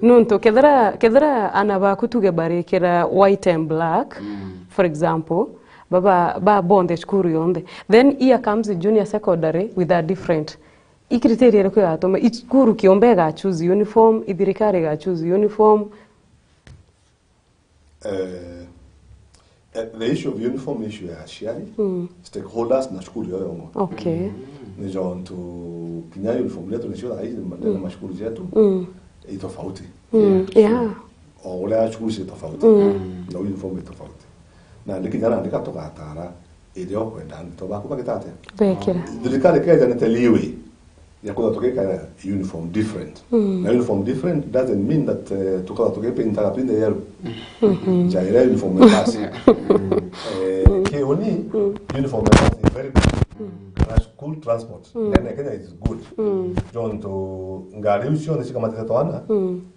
S2: nunto kethera ana bakutuge barekera white and black for example baba ba bonde school yonde then here comes the junior secondary with a different ikriteria ri kwiga tome school kiombe ga choose uniform ithirikari ga choose uniform.
S3: The issue of uniform issue ya aciari, stakeholders na cukuru yo yongwa.
S2: Okay.
S3: Ni jontu kinya uniform letu ni cio hizi na macukuru jetu i tofauti.
S2: Yeah.
S3: O uria cukuru ci tofauti na uniform i tofauti. Na ndikinya na ndika tugatara iria ukwenda to baku bagitate.
S2: Bekira.
S3: Thirikari Kenya nĩ leeway ya kutha tukikana uniform different. Na uniform different doesn't mean that tukatha tukipintaga twinthe yellow. Jaira uniform ya basi. Kiuni uniform ya basi is very good. Kana school transport nene Kenya is good. John to ngari ucio ni cikamatite twana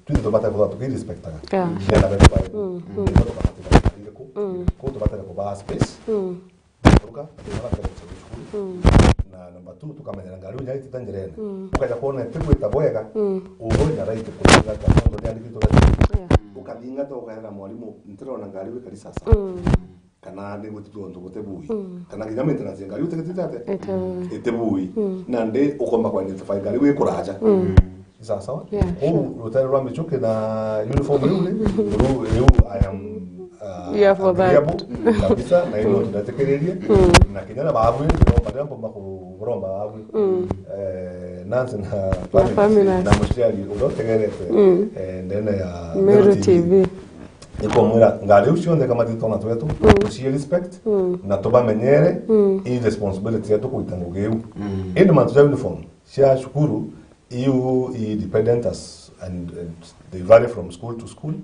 S3: twinthe tubataire kutha tukirespectaga. Nena betu bai. Niko tukamatite ku. Ku tubatare kuba space. Tuka tubatare cukuru. Na namba 2 tukamenyera ngari unya itita njirene ukaja kuona tigwita bwega ugonya right kuringa ta tondu ndiandikitwo ukathinga to ukahera mwarimu ntirona ngari wikari sasa kana ndi gutitwo ndu gutebui kana nginya maintenance ngari utegitite ate itebui na ndi ukomba kwa identify ngari wi kuraja sasa ku rutere rwa michuki na uniform riu riu I am
S2: yeah, for that.
S3: Kabisa na ino tunatekereria na kinyana babu ndio badala mbomba kuromba babu Nancy na family na muciari urotegerete ndene ya
S2: Meru TV
S3: niko mwira ngari ucio ndeka matito na twetu tucie respect na tubamenyere i responsibility yetu kuita ngugiu indi mantu ya uniform cia cukuru iu i dependent as and they vary from school to school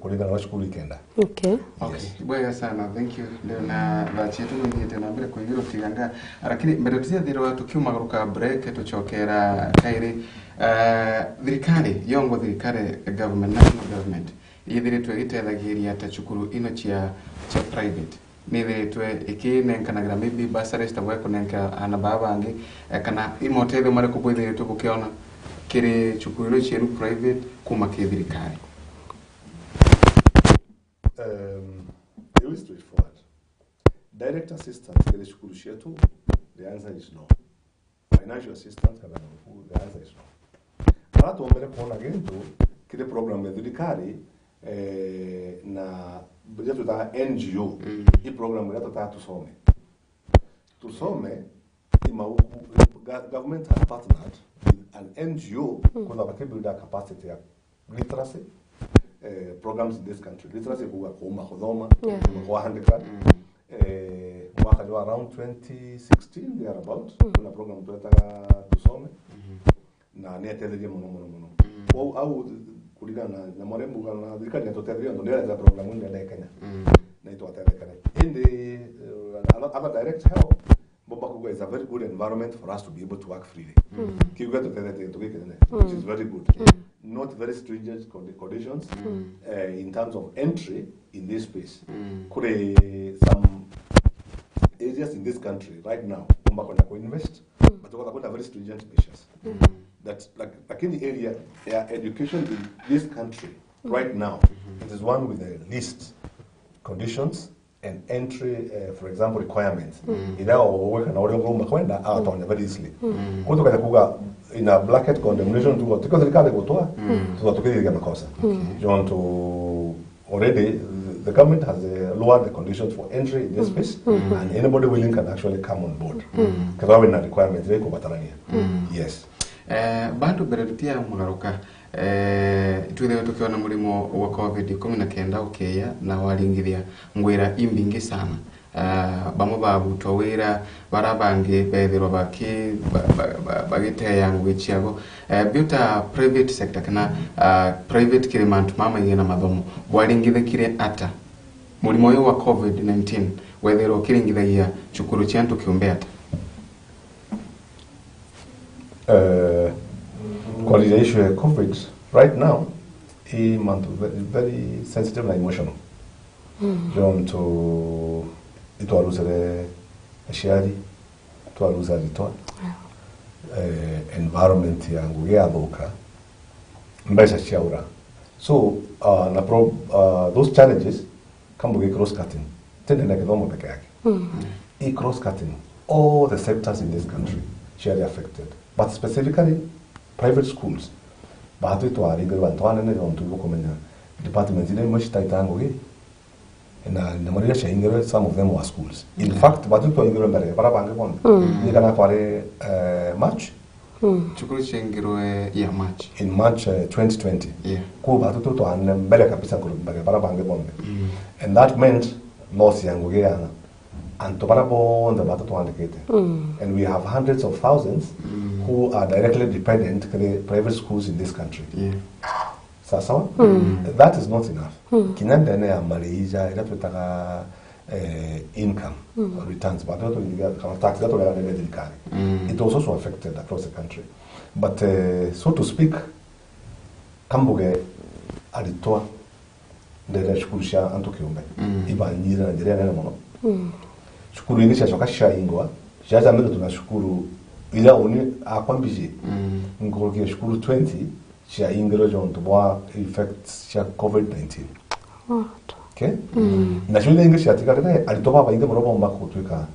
S3: kulingana na cukuru ikenda.
S2: Okay.
S1: Okay. Bwega sana, thank you. Leo na thaa cietu nithiite na mbere kuigirwo tiganga lakini mbere tuciathirwa tukiumagaruka break tuchokera kairi thirikari yongo thirikari government national government ithiritwe ĩgĩteithagiria ta cukuru ino cia private nithiritwe ikinenkanagĩra maybe bursaries ta bwe kũnenkera ana baba bangi kana imoteithio marĩkũ bwithiritwe bukiona kiri cukuru ino cieru private kuma ki thirikari.
S3: It is straightforward. Direct assistance kiri cukuru cietu, the answer is no. Financial assistance kana the answer is no. Ara tuombere kuona gintu kiri program ya thirikari na budget tuta NGO i program ya tuta tusome tusome imauku government has partnered with an NGO kuna build capacity ya literacy programs in this country. Literacy kuga kuuma kuthoma kuandika mwaka wa around 2016 there about kuna program tuta tusome na ni atetherie muno muno muno au kulingana na mwarembu na thirikari yatutetheria ndo ndio program ndio ya Kenya na itwaterekane in the other direct help Boba Kuga is a very good environment for us to be able to work freely. Kiuga tutethetie tukikene, which is very good. Not very stringent conditions in terms of entry in this space. Kure some areas in this country right now kumba kwenda ku invest but kuna very stringent measures. That like in the area yeah, education in this country right now it is one with the least conditions and entry for example requirements. Ila uweka na ule ngoma kwenda out very easily. Kwa hiyo kuga in a blanket condemnation tuko tuko serikali kutoa tuko makosa. You want to already the government has lowered the conditions for entry in this space and anybody willing can actually come on board. Kwa sababu na requirements ile kubatarania. Yes.
S1: Bandu mbere mugaruka twithiwe tukiona murimo wa COVID-19 ukiya na waringithia ngwira imbingi sana bamwe babutwa wira bara bangi bethirwa baki bagiteya ngwi ciago biuta private sector kana private kirimantu mama na mathomo bwaringithikire ata murimo uyu wa COVID-19 wethirwa ukiringithagia cukuru cia antu kiumbe ata.
S3: Kwa the issue of COVID right now, i mantu very sensitive na emotional. John to itwaruzere aciari twaruza ritwa environment ya ngugi yathuka mbeca ciaura so na pro those challenges kambuge cross cutting tende na kithomo peke yake i cross cutting all the sectors in this country share affected but specifically private schools bahatu twaringa bantu anene bantu bukomenya departments ile imwe citaita ngugi Na na shaingirwe some of them were schools. In fact batu twaingirwe mbere bara bange bonde. Ni kana kware March.
S1: Chukuru shaingirwe ya March.
S3: In March 2020.
S1: Yeah.
S3: Ku batu twanne mbere kabisa mbere bara bange bonde. And that meant loss yangu yana. And to bara bonde batu twandikete. And we have hundreds of thousands who are directly dependent to the private schools in this country.
S1: Yeah.
S3: Sawa? That is not enough. Kinanda ne amaliza ila tutaka income returns but not tax that will. It was also affected across the country. But so to speak, Kambuge alitoa ndele shukuru sha antu kiumbe. Iba nyira Nigeria nene mono. Shukuru ingisha shoka sha ingwa. Jaja mbele tunashukuru ila oni akwambije. Ngorokia shukuru 20 sha ingero jonto bwa effects sha COVID-19. Okay? Na shule English atika tena alitoba ba inge mrobo mbako kutwika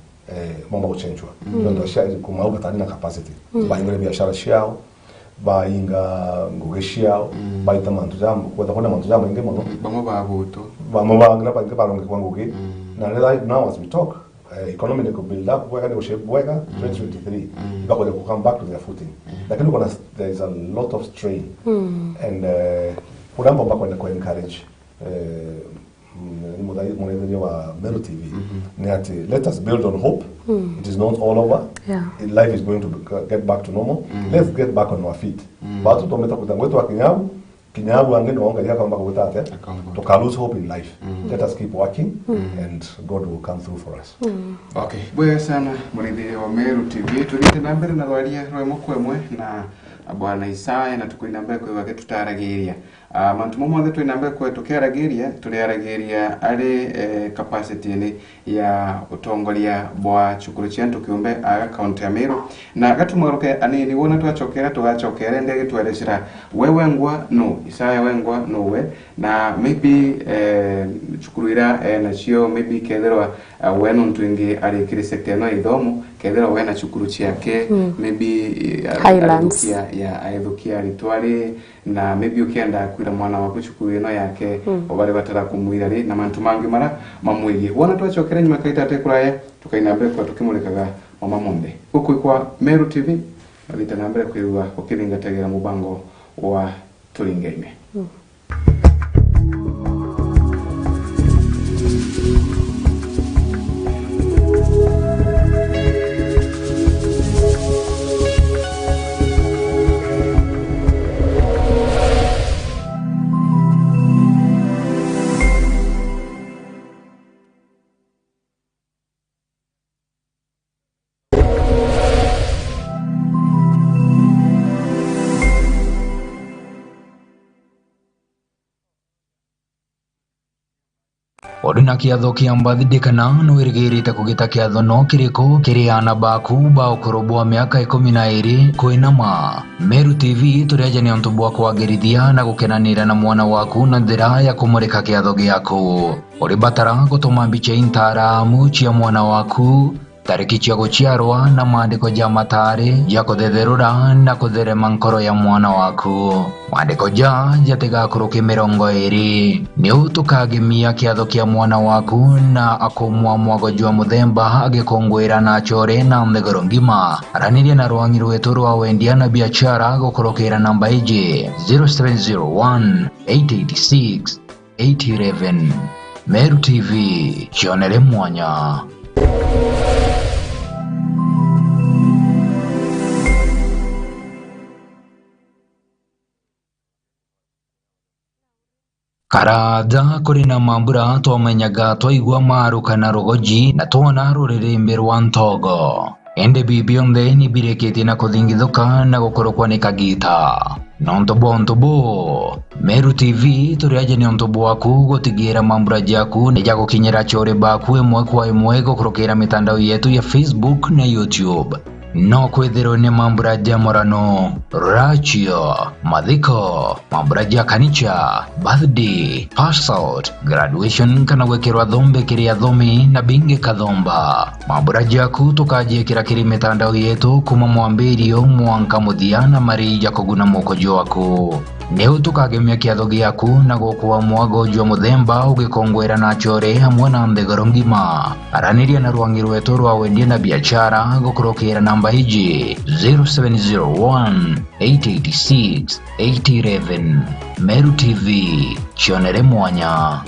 S3: mambo kuchenjwa. Ndio sha kumauka tani na capacity. Ba ingere biashara shao, ba inga nguge shao, ba itamantu jambo, kwa takona mantu jambo inge mono.
S1: Bamo ba buto.
S3: Bamo ba ngira ba inge baronge kwa nguge. Na now as we talk, economy could build up weka ni shape weka 2023 bako they come back to their footing. Lakini kuna there is a lot of strain. And kurambo bako na encourage ni wa Meru TV ni ati let us build on hope. It is not all over.
S2: Yeah.
S3: Life is going to get back to normal. Let's get back on our feet. Batu tometa kutangwetu wa kinyabu kinyabu angeni waongalia kama kutate to lose hope in life. Let us keep working and God will come through for us.
S1: Okay, bwe sana muridhi wa Meru TV tulite na mbere na rwaria rwemo kwemwe na bwana Isaya na tukuina mbere kwa wake tutaragiria. Mantu momwe twina mbere kwa tukeragiria tuliaragiria ari capacity ni ya utongoria bwa chukuru chentu kiumbe aga county ya Meru na gatumugaruke anini wona twachokera tugachokera ndege twereshera wewe ngwa no Isaya wengwa no we na maybe chukuruira na chio maybe ketherwa wenu ntwingi ari kiri sector no ithomo ketherwa wena chukuru ciake maybe
S2: Highlands
S1: ya aithukia ritwari na maybe ukienda kwira mwana waku chukuru ino yake obare batara kumwira ri na mantu mangi mara mamwigi wona twachokera nyuma kaita tekuraya tukaina mbere kwa tukimurikaga mama monde huku kwa Meru TV alita na mbere kwirwa ukiringatagera mubango wa turingeime.
S4: Orina kiatho kia mbathindi kana nwirigirite kugita kiatho no kiriko kiriana baku ba ukuru bwa miaka 12 kwinama Meru TV turiaja ni untu bwa kwagirithia na gukenanira na mwana waku na nthira ya kumurika kiatho giaku uri batara gutuma mbicha intaramu chia mwana waku tariki chia guciarwa na maandiko ja matari ja kuthetherura na kutherema nkoro ya mwana waku maandiko ja jatigakuruki 20 ni utukagimia kiatho kia mwana waku na akumwa mwago jwa muthemba agikungwira na chore na nthigoro ngima aranirie na rwangi rwetu rwa wendia na biashara gukurukira namba iji 0701 886 811. Meru TV chionere mwanya. Karada kuri na mambura twamenyaga twaigua maru kana rugoji na twona rũrĩrĩmbĩ rwa ntogo ende bibionthe ni bireketie na kuthingithuka na gukorokwa ni kagita nontobo ntobo Meru TV turiaje ni ontobo waku gutigira mambura jaku ni jagukinyira chore baku imwe kwa imwe gukurukira mitandao yetu ya Facebook na YouTube no kwithirwo ni mambura ja morano rachio mathiko mambura ja kanicha birthday pass out graduation kana gwikirwa thombe kiria thomi na bingi kathomba mambura jaku tukajiikira kiri mitandao yetu kuma mwambirio mwanka muthia na mari ja kuguna mukojo waku Nĩu tũkagemia kĩatho gĩaku na gũkua mwago jwa mũthemba ũgĩkongwera na chore hamwe na nthegoro ngima. Aranĩria na rwangi rwetu rwa wendia na biashara gũkũrũkĩra namba hiji 0701 886 811. Meru TV chionere mwanya.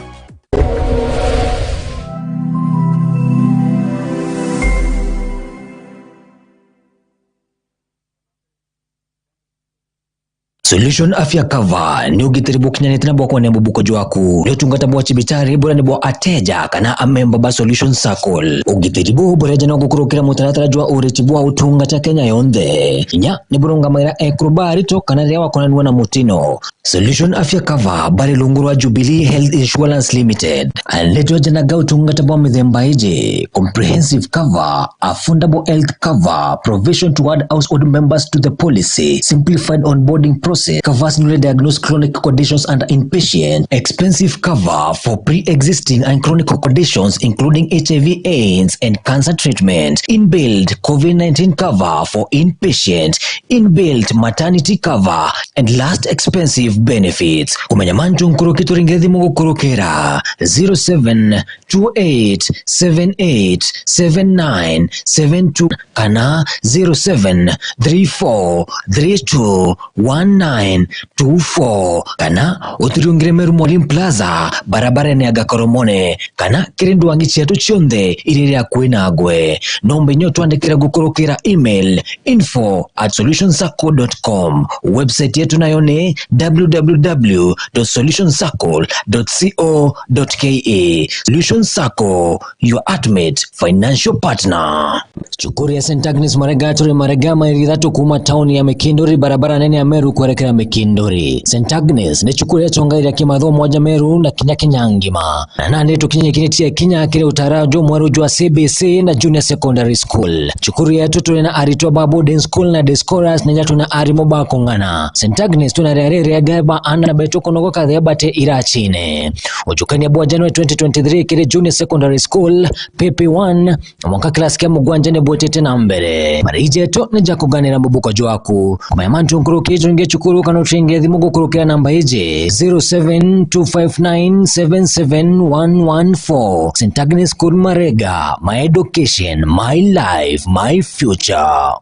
S5: Solution Afya Cover ni ugitiri kinyanete na bwako nembo buko jwaku ni utungata bwa chibitari bora ni bwa ateja kana amemba ba Solution Circle ugitiri bu boreja no gukurukira mutaratara jwa ureti bwa utungata Kenya yonthe inya ni burunga maira ekrubari to kana ria wakonanwa na mutino. Solution Afya Cover bari lungu rwa Jubilee Health Insurance Limited aletwa jana utungata bwa mithemba ije comprehensive cover, affordable health cover, provision toward household members to the policy, simplified onboarding process, covers newly diagnosed chronic conditions and inpatient, expensive cover for pre-existing and chronic conditions including HIV AIDS and cancer treatment, inbuilt COVID-19 cover for inpatient, inbuilt maternity cover, and last expensive benefits. Kumenya mantu nkurukitu ringethi mugukurukira 0728787972 kana 0734321924 kana uturiungire Meru Mwalimu Plaza barabara ya Gakoromone kana kirindu wangi chetu chionthe iriria kwinagwe nombe nyo twandikira gukurukira email info@solutionsacco.com. Website yetu nayo ni www.solutionsacco.co.ke. Solution Sacco, your ultimate financial partner. Chukuri ya St. Agnes Marega turi Marega maili ithatu kuma tauni ya Mikinduri barabara nene ya Meru kuelekea Mikinduri. St. Agnes ni chukuri ya chongaira kimathomo moja Meru na kinya kinyangima. Na nandi tukinye kinitia kinya kile utarajo mwaru jwa CBC na Junior Secondary School. Chukuri ya tutu na aritwa ba boarding school na discorers na nyatu na arimo ba kongana. St. Agnes tunarere gaba anda beto konogo katheba te irachine. Ujukani bwa January 2023 kile Junior Secondary School PP1 mwaka class kia mugwanja ne bwetete na mbere. Marije to ne jakuganira mbubuko jwaku. Kumayamantu nkuruki nge chukuru kano tringe thimu gukurukira namba ije 0725977114. St. Agnes School Marega, my education, my life, my future.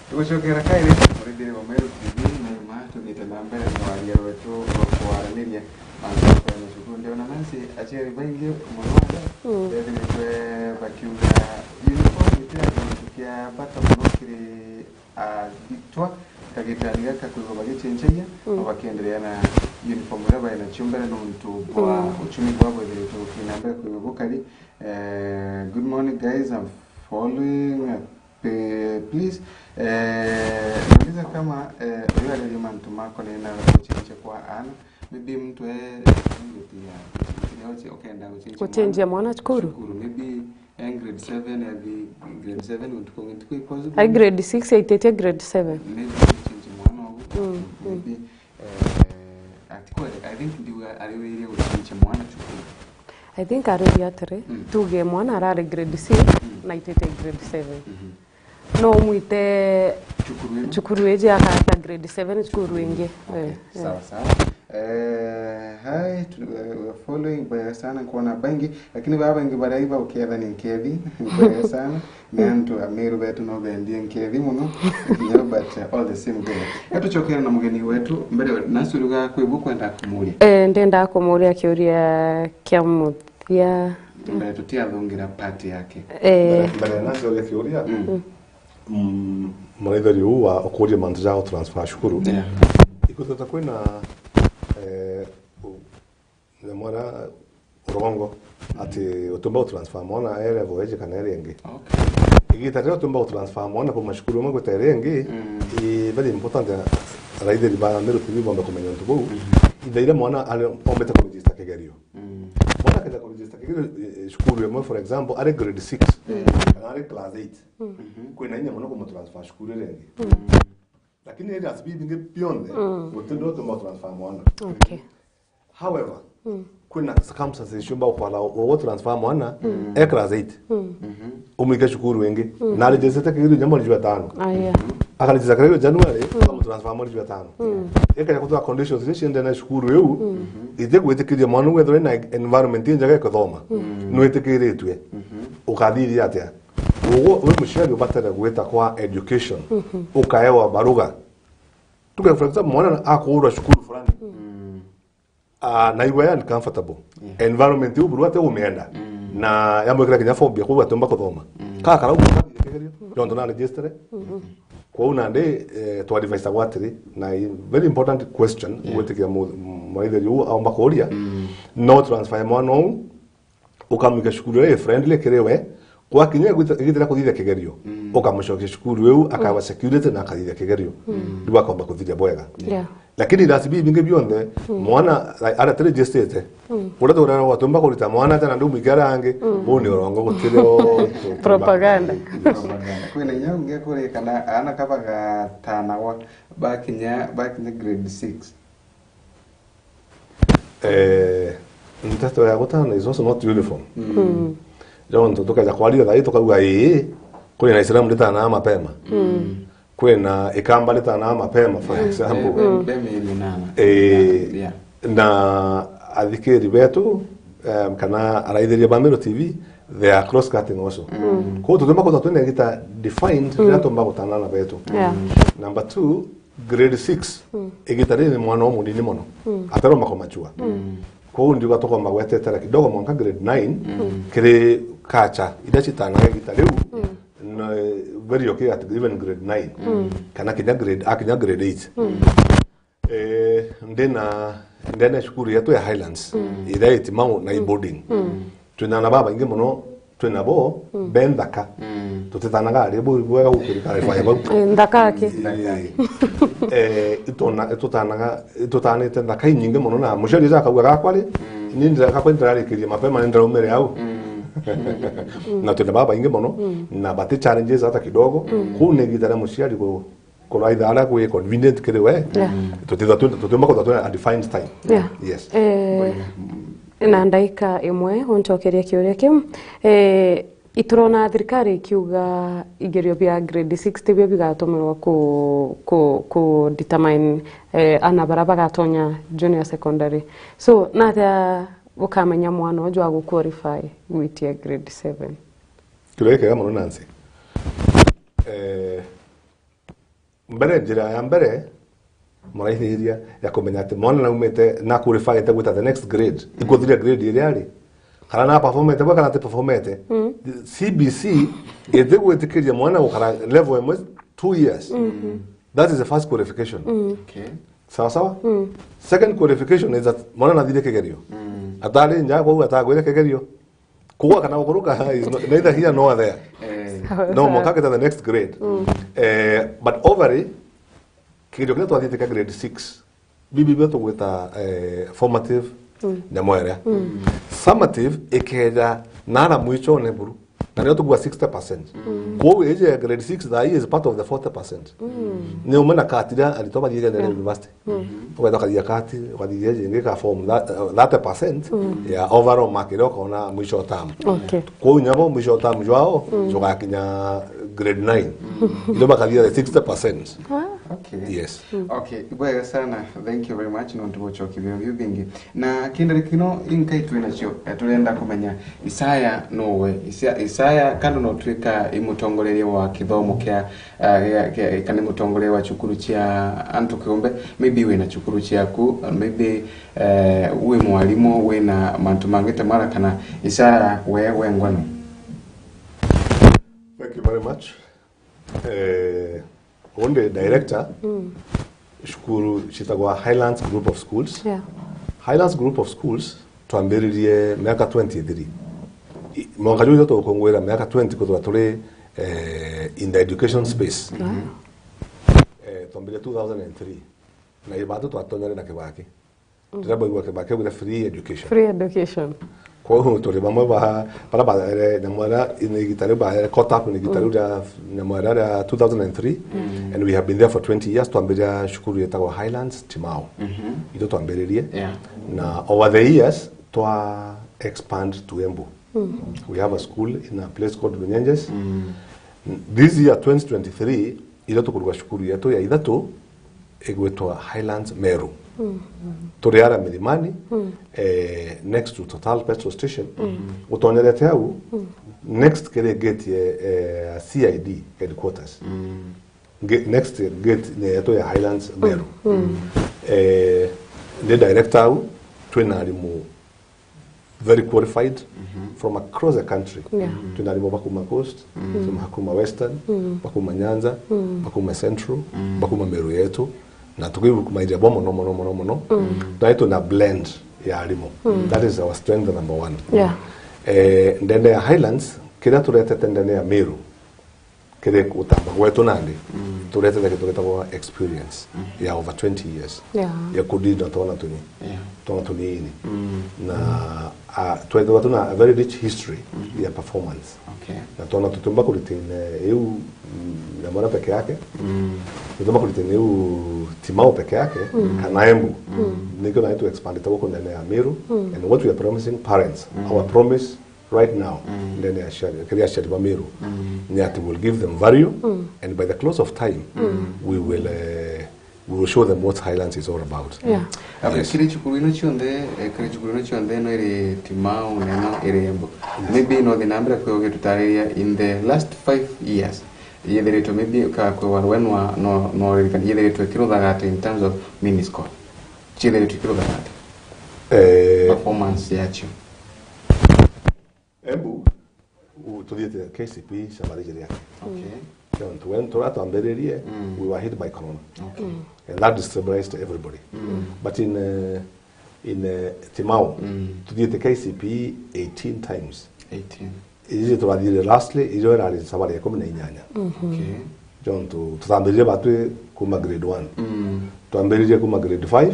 S1: Tugucokera kaire murithire wa Meru TV na ima tuthiite na mbere na waria rwetu rwa kwaraniria mantu ya cukuru. Ndiona Nancy aciari baingi muno bethiritwe bakiuga uniform itira kintu kia bata muno kiri athitwa kagitani gaka kuigwa bagichenchegia na bakiendelea na uniform iria bari nacio mbere nontu bwa uchumi bwa bwethiritwe bukithi na mbere kuigwa bukari. Good morning guys, I'm following please nauliza kama wewe alima mtu mako na kuchinja kwa ana maybe mtu ngetia okenda
S2: kuchinja mwana chukuru
S1: maybe grade 7 ya grade 7 untuko ngituko possible
S2: ai grade 6 aitetia grade 7
S1: maybe kuchinja mwana ogu maybe atiko I think ndiwe aliweire kuchinja mwana chukuru.
S2: I think arori atire tuge mwana arari grade 6 na itete grade 7. No mwite chukuru eje akata grade 7 chukuru ingi.
S1: Sawa sawa. Hi, we are following by sana kuona bangi lakini baba ingi baraiba ukietha ni nkethi kwa sana ni antu Ameru betu no bendie nkethi muno you but all the same go. Gatuchokera na mugeni wetu mbere nasuruga kwibu kwenda kumuria.
S2: Ndenda kumuria kiuria kia muthia
S1: mbere tutiathungira part yake.
S3: Mbere nasuruga kiuria murithari wa ukuria mantu jao transfer shukuru. Ikutata kwina mwana urongo ati utumba transfer mwana ere voeje kana ere ngi. Okay. Igita reo tumba transfer mwana kwa mashukuru mangu tere ngi. very important raitheri ba Meru TV bombe kumenya ntu bou ithaire mwana ari ombete kuregister kigerio mwana akenda kuregister kigerio cukuru ĩmwe for example ari grade 6 kana ari class 8 kwina inya muno kumutransfer cukuru ĩrĩa ĩngĩ lakini areas bingi bionthe gutindwo tumutransfer mwana.
S2: Okay.
S3: However, kwina circumstances ciumba ukwala ugo transfer mwana e class 8 umwike cukuru ingi na register kigerio nya mweri jwa tano.
S2: Aya.
S3: Akaregister kigerio January ukamutransfer mweri jwa tano ekaja kutua conditions iria ciende na cukuru iu ithie gwitikiria mwana wethwo ina environment njega ikuthoma nwitikiritue ukathiria atia ugo we muciari ubatare gwita kwa education ukaewa baruga tuge for example mwana akuurwa cukuru fulani na iwe uncomfortable environment iu buru ate umienda na yamwikira kinya phobia koguo atumba kuthoma ka karauga kigerio nondu na register kwa una ndi to advise atiri na very important question gwitikia mwaitheri u aomba kuria no transfer mwana u ukamwika cukuru ĩrĩa friendly kiri we gwakinya igitira kuthithia kigerio ukamucokia cukuru iu akawa security na akathithia kigerio riu akomba kuthithia bwega. Lakini iraci bingi bionthe mwana aria tiregistete uria tureragwo atumba kuruta mwana tena ndu mwike aria angi buu ni urongo gutiri
S2: propaganda.
S1: Kwina inya ungi kuri kana ana kabagatanawa bakinya grade 6
S3: nteto ya gutana is also not uniform. Jonto tukaja kwaria thai tukauga ii kwina Islamu ritana mapema kwina ikamba ritana mapema for example na athikiri betu kana araitheria ba Meru TV they are cross cutting also ko tutumba ko twina gita defined rira tumba gutana na betu. Number 2 grade 6 igita riri mwana o munini muno ataroma komachua koguo ndiuga tukomba gwetetera kidogo mwanka grade 9 kiri kacha ida citanaga igita riu no very okay at even grade 9 kana kinya grade akinya grade 8 ndina ndena cukuru yetu ya Highlands ira itimau na boarding twina na baba ingi muno twina bo benthaka tutitanaga ari bwega gukirikara ibaya bau
S2: nthakaki
S3: itona itutanaga itutanite nthaka inyingi muno na muciari akauga gakwa ri ni ndira ndirarikirie mapema ni ndiraumire hau na twina baba ingi muno na bati challenges hata kidogo kuu ni gitara muciari korwa ithaa aria kwi convenient kiri we tutitha tutiuma kutha twina a defined time. Yes.
S2: Na ndaika imwe uncokeria kiuria kiu iturona thirikari ikiuga igerio bia grade 6 bia bigatumirwo ku determine ana bara bagatonya junior secondary so natia ukamenya mwana uju agu qualify gwitia grade 7
S3: kiuria kiega muno Nancy. Mbere njira ya mbere muraithiria ya kumenya ati mwana naumite na qualify te gwita the next grade ikuthiria grade iria ari kana na performete bwa kana te performete CBC ithigwitikiria mwana gukara level imwe 2 years. That is the first qualification.
S1: Okay.
S3: Sawa sawa. Second qualification is that mwana nathire kigerio atari nja kwa atagwire kigerio kugwa kana gukuruka is neither here nor there. No mwaka the next grade. But overall kigerio kiria twathiite ka grade 6 bibi betu gwita formative nyamũ ĩrĩa summative ikeja nara mwicho ne buru na nio tugua 60% koguo age ya grade 6 that is part of the 40% ni umena katira arito bathiire na university ugetha kathia kati ukathia jingi ka form 30% ya overall mark ĩrĩa ũkona mwicho term.
S2: Okay.
S3: Koguo nyabo mwicho term jwao jugakinya grade 9 ilo bakathia the 60%.
S1: Okay.
S3: Yes.
S1: Okay, bwega sana. Thank you very much no ntubochoki byo bingi. Na kindere kino inkaitwe nacio turenda kumenya Isaya nowe Isaya kando no twika imutongoreria wa kithomo kia kana mutongoreria wa cukuru chia antu kiumbe maybe wina cukuru ciaku maybe uwe mwalimu wina mantu mangite mara kana Isaya we wengwano.
S3: Thank you very much. Onde director shukuru chitagwa Highlands Group of Schools.
S2: Yeah.
S3: Highlands Group of Schools twambiririe miaka 23 mwaka juju tukongwera miaka 20 kuthwa tuli in the education space. Twambire 2003 na ibatu twatonyere na Kibaki. Ndirabaigua Kibaki with free education.
S2: Free education.
S3: Kwa turi bamwe ba bara ba nyamwera inigitare ba caught up inigitare ria nyamwera ria 2003 and we have been there for 20 years. Twambiria shukuru yetagwo Highlands Timau. Ito twambiririe. Na over the years twa expand to Embu. We have a school in a place called Runyenjes. This year 2023 ito tukuruga shukuru yetu ya ithatu igwetwa Highlands Meru. Turiara Milimani, next to Total petrol station. Utonyerete hau next kere gate ya CID headquarters. Next gate ni yetu ya Highlands Meru. The director hau twina arimu very qualified from across the country. Twina arimu bakuma Coast, bakuma Western, bakuma Nyanza, bakuma Central, bakuma Meru yetu. Na tukivukumaija bomo no no no no no. Na ito na blend ya arimu. That is our strength number one. Ndende ya Highlands kira turetete ndene ya Meru kire utamba gwetu nandi turetete kitu gitagwo experience ya over 20 years ya kudida tona tuni tona tunini na twethe tuna a very rich history ya performance. Na tona tutumba kuritine eu na mwana peke yake tutumba kuritine eu Timau peke yake kana Embu niko na to expand it huko ndani ya Meru. And what we are promising parents, our promise right now ndani ya shari ya shari Meru ni ati will give them value and by the close of time we will show them what Highlands is all about.
S1: Okay, kiri chukuru chionthe no iri Timau neno iri Embu. Maybe no the number kwa tutariria in the last 5 years yethiritwe maybe ka kwa wenwa no no ririkana yethiritwe kiruthaga in terms of mini score. Chithiritwe kiruthaga performance yacho.
S3: Embu tuthiete KCP sabarije yake. When twambiririe we were hit by corona. And that destabilized everybody. But in Timau tuthiete KCP 18 times.
S1: 18.
S3: Izi twathire lastly ijo irari sabari 18. John tu twambiririe batwe kuma grade 1. Twambiririe kuma grade 5.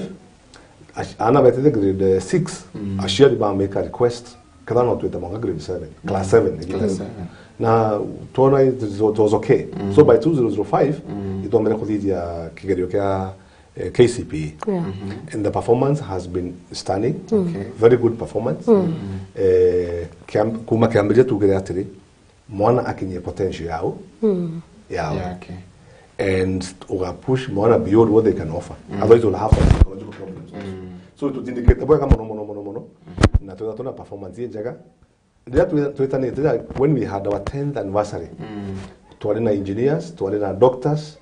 S3: Ana betete grade 6. Aciari ba make a request kada no twete mwaka grade 7, class 7. Na tuona it was okay. So by 2005 itwambere kuthithia kigerio kia KCPE. And the performance has been stunning. Very good performance. Kuma kiambiria tugire atiri mwana akinye potential yao yake and uga push mwana beyond what they can offer. Otherwise you'll have some psychological problems also. So to indicate bwega mono mono mono mono na tuna performance njega. When we had our 10th anniversary, twari na engineers, twari na doctors,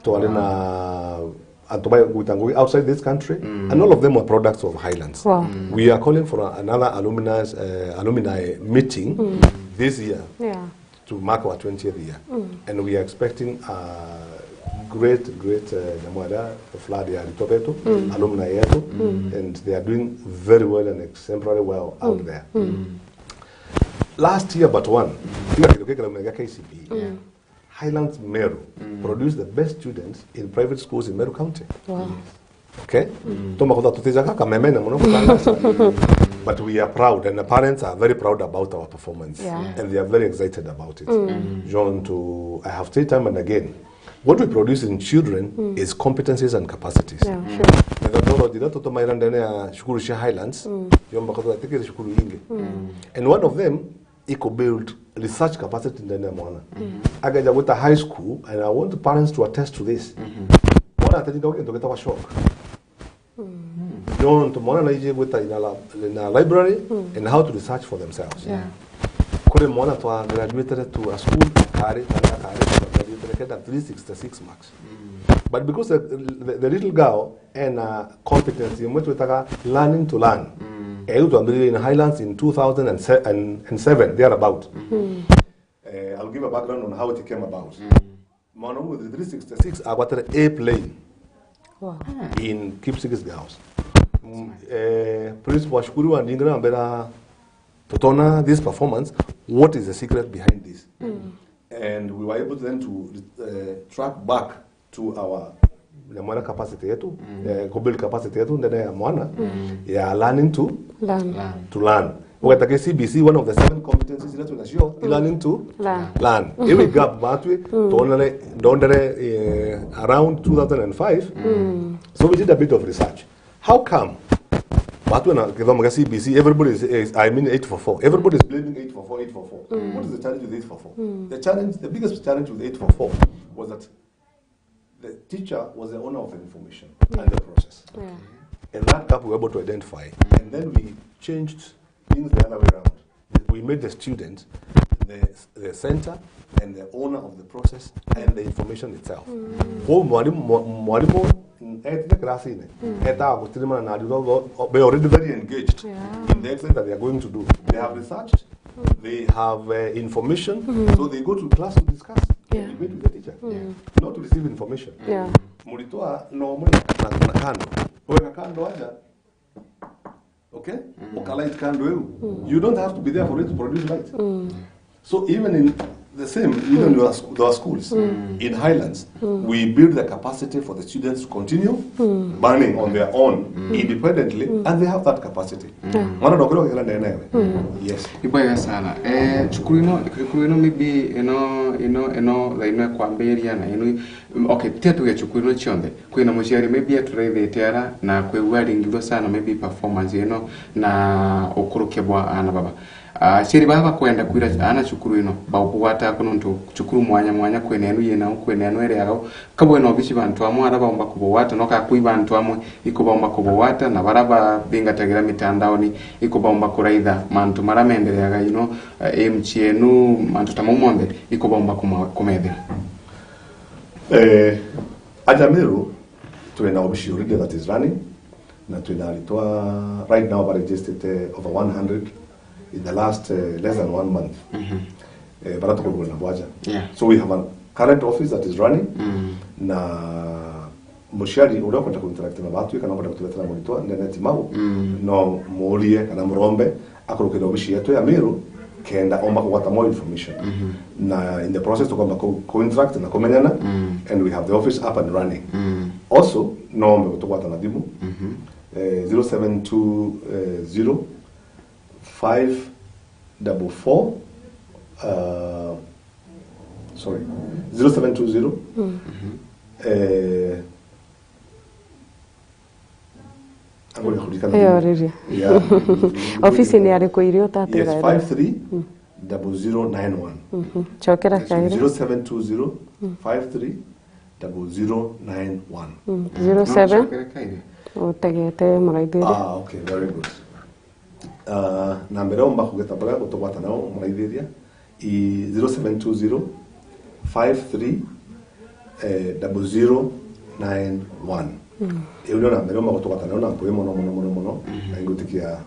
S3: twari na outside this country, and all of them were products of Highlands. We are calling for another alumni meeting this year to mark our 20th year, and we are expecting a great Nyamwara flood ya Ritobeto alumni yetu, and they are doing very well and exemplary well out there. Last year but one, KCPE, Highlands Meru produced the best students in private schools in Meru County.
S2: Wow.
S3: Okay? But we are proud, and the parents are very proud about our performance. And they are very excited about it. John, I have said time and again, what we produce in children is competencies and capacities. Highlands, and one of them, it could build research capacity in the mwana. Agaja with a high school, and I want the parents to attest to this. Mwana atendinga get shock. Don't mwana naije with in a library and how to research for themselves. Kore mwana to graduated to a school kare graduated 366 marks. But because the little girl and competency learning to learn. In Highlands in 2007, thereabout. I'll give a background on how it came about. Mwana with 366, I got an A plane in Kipsigis Girls. Principal Shukuru and Ingram Bera Totona, this performance, what is the secret behind this? And we were able then to track back to our na mwana capacity yetu ku build capacity yetu ndene ya mwana ya learning to
S2: Learn.
S3: To learn. Ugatake CBC, one of the 7 competencies ira twinacio, learning to
S2: Learn.
S3: Learn. Iwi gap batwe tonere ndondere around 2005. So we did a bit of research. How come batwe na kithomo gĩa CBC, everybody is I mean 844. Everybody is blaming 844, 844. What is the challenge with 844? The challenge, the biggest challenge with 844 was that the teacher was the owner of the information and the process.
S2: Yeah.
S3: And that gap we were able to identify. And then we changed things the other way around. We made the student the center and the owner of the process and the information itself. Kwa mwalimu etire class-inĩ etaga gũtirimana na arutwo, they are already very engaged in the exercise that they are going to do. They have researched, they have information, so they go to class to discuss and debate with the teacher, not to receive information.
S2: Yeah.
S3: Mulitoa no muri na kando. Weka kando aja. Okay? Ukalight kando eu. You don't have to be there for it to produce light. So even in the same, even there are schools in Highlands, we build the capacity for the students to continue learning on their own independently, and they have that capacity. Mwana ndokero kila ndenewe. Yes.
S1: Ibwega sana cukuru ino maybe ino thaa ino ekwambĩrĩria na ino, okay, tia tuge cukuru ino cionthe kwina muciari maybe atũraithĩte ara na kwigua ringithwo sana maybe performance ino na ũkũrũkia bwa ana baba aciari baba bakwenda kwira ana cukuru ino baubwata kuno ntu cukuru mwanya mwanya kwina enu yina kwina enu ere kabwe no bici bantu amwe ara baumba kubwata no kakui bantu amwe iko baumba kubwata na bara bingatagera mitandaoni iko baumba kuraitha mantu mara mendereaga ino mchienu mantu tamumonde iko baumba kumethera.
S3: Aja Meru twina obici already that is running na twina aritwa right now ba registered over 100 in the last less than 1 month. Bara tukurugura na bwaja. So we have a current office that is running na muciari uria ukwenda kuinteract na batu kana ukwenda kutuletera muritwa ndene timau no murie kana murombe akurukira obici yetu ya Meru kenda omba kugwata more information na in the process tukomba ku interact na kumenyana and we have the office up and running. Also no ombe gutugwata na thimu 0720 544 sorry 0720
S2: Yeah. Ofisi ni ariko irio tatira.
S3: Yes, 530091.
S2: Chokera kaira.
S3: 0720 530091.
S2: 07 utegete muraithire.
S3: Ah, okay, very good. Na mbere omba kugeta bara gutugwata nao muraithiria i 0720 530091. Iyo ndio na mbere omba gutugwata nao na mpuye mono mono mono mono na ingutikia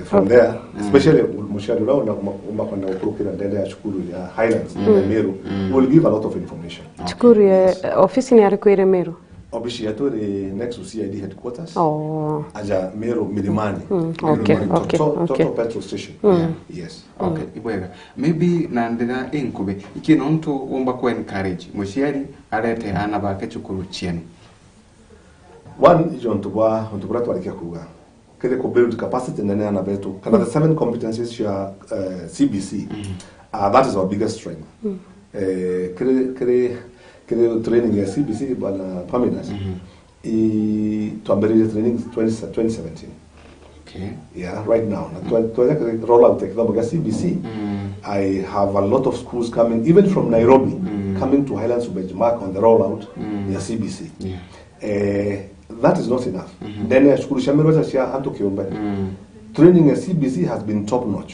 S3: from there, especially muciari uria umba kwenda gukurukira ndende ya cukuru ya Highlands ya Meru will give a lot of information.
S2: Cukuru ya ofisi ni ariko ire Meru.
S3: Obici yetu iri next to CID headquarters.
S2: Oh.
S3: Aja Meru Milimani.
S2: Okay,
S3: Milimani,
S2: okay, okay.
S3: Total petrol station. Yes.
S1: Okay, ibwega. Maybe na ndira inkube ikino ntu womba ku encourage muciari arete ana bake cukuru chienu.
S3: One ijo ntubwa ntubura twarikia kuga. Kile ku build capacity nene ana betu. Kana the 7 competencies ya CBC. That is our biggest strength. Kile kile training ya CBC bwana Paminas. I tuambele training 2017.
S1: Okay.
S3: Yeah, right now. Na roll out the CBC. I have a lot of schools coming, even from Nairobi, coming to Highlands to benchmark on the rollout ya CBC.
S1: Yeah.
S3: That is not enough. Then shukuru shamero cha anto kiombe. Training ya CBC has been top notch.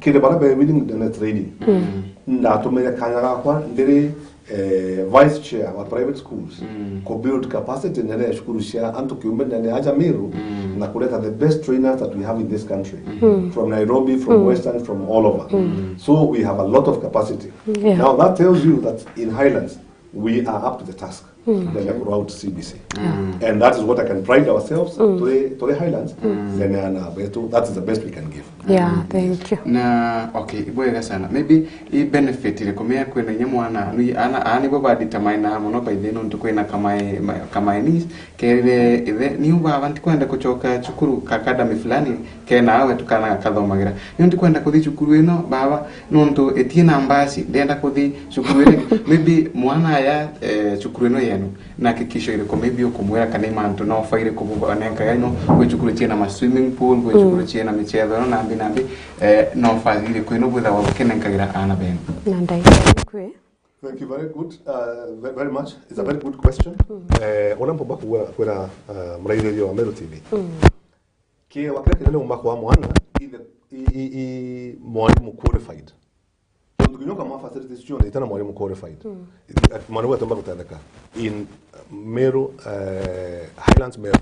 S3: Kile bara be willing the training. Na tumenya kanya gakwa ndiri vice chair wa private schools ko build capacity ndene shukuru cia antu kiumbe ndene aja Meru na kuleta the best trainers that we have in this country from Nairobi, from Western, from all over. So we have a lot of capacity.
S2: Yeah.
S3: Now that tells you that in Highlands we are up to the task. Then we out CBC. And that is what I can pride ourselves to the Highlands. Then that is the best we can give.
S2: Yeah, thank you.
S1: Na okay, ibwega sana. Maybe i benefit ile komea kwena nya mwana nui ana ani bo badetermine muno by then ntu kwena kama ni kerire ithe ni uba banti kwenda kuchoka chukuru kakadami fulani kena awe tukana kathomagira ni ndi kwenda kuthi cukuru ino baba nontu etie na mbasi ndenda kuthi cukuru ino. Maybe mwana aya cukuru ino yenu na kikisho ile maybe ukumwera kana mantu no faire kububa onenka ino gwe cukuru tie na ma swimming pool gwe cukuru tie na michezo no nambi nambi no faire kwino butha wa kenenkagira ana benu
S2: na ndai kwe.
S3: Thank you very good, very much. It's a very good question. Ona mpomba kwera mraithĩrio wa Meru TV. Kĩ wakĩra kĩnene uma kwa mwana ithe i mwalimu qualified. Tondu nginya kama facilities ciothe itana mwalimu qualified. Mwalimu atomba gũtetheka. In Meru, Highlands Meru,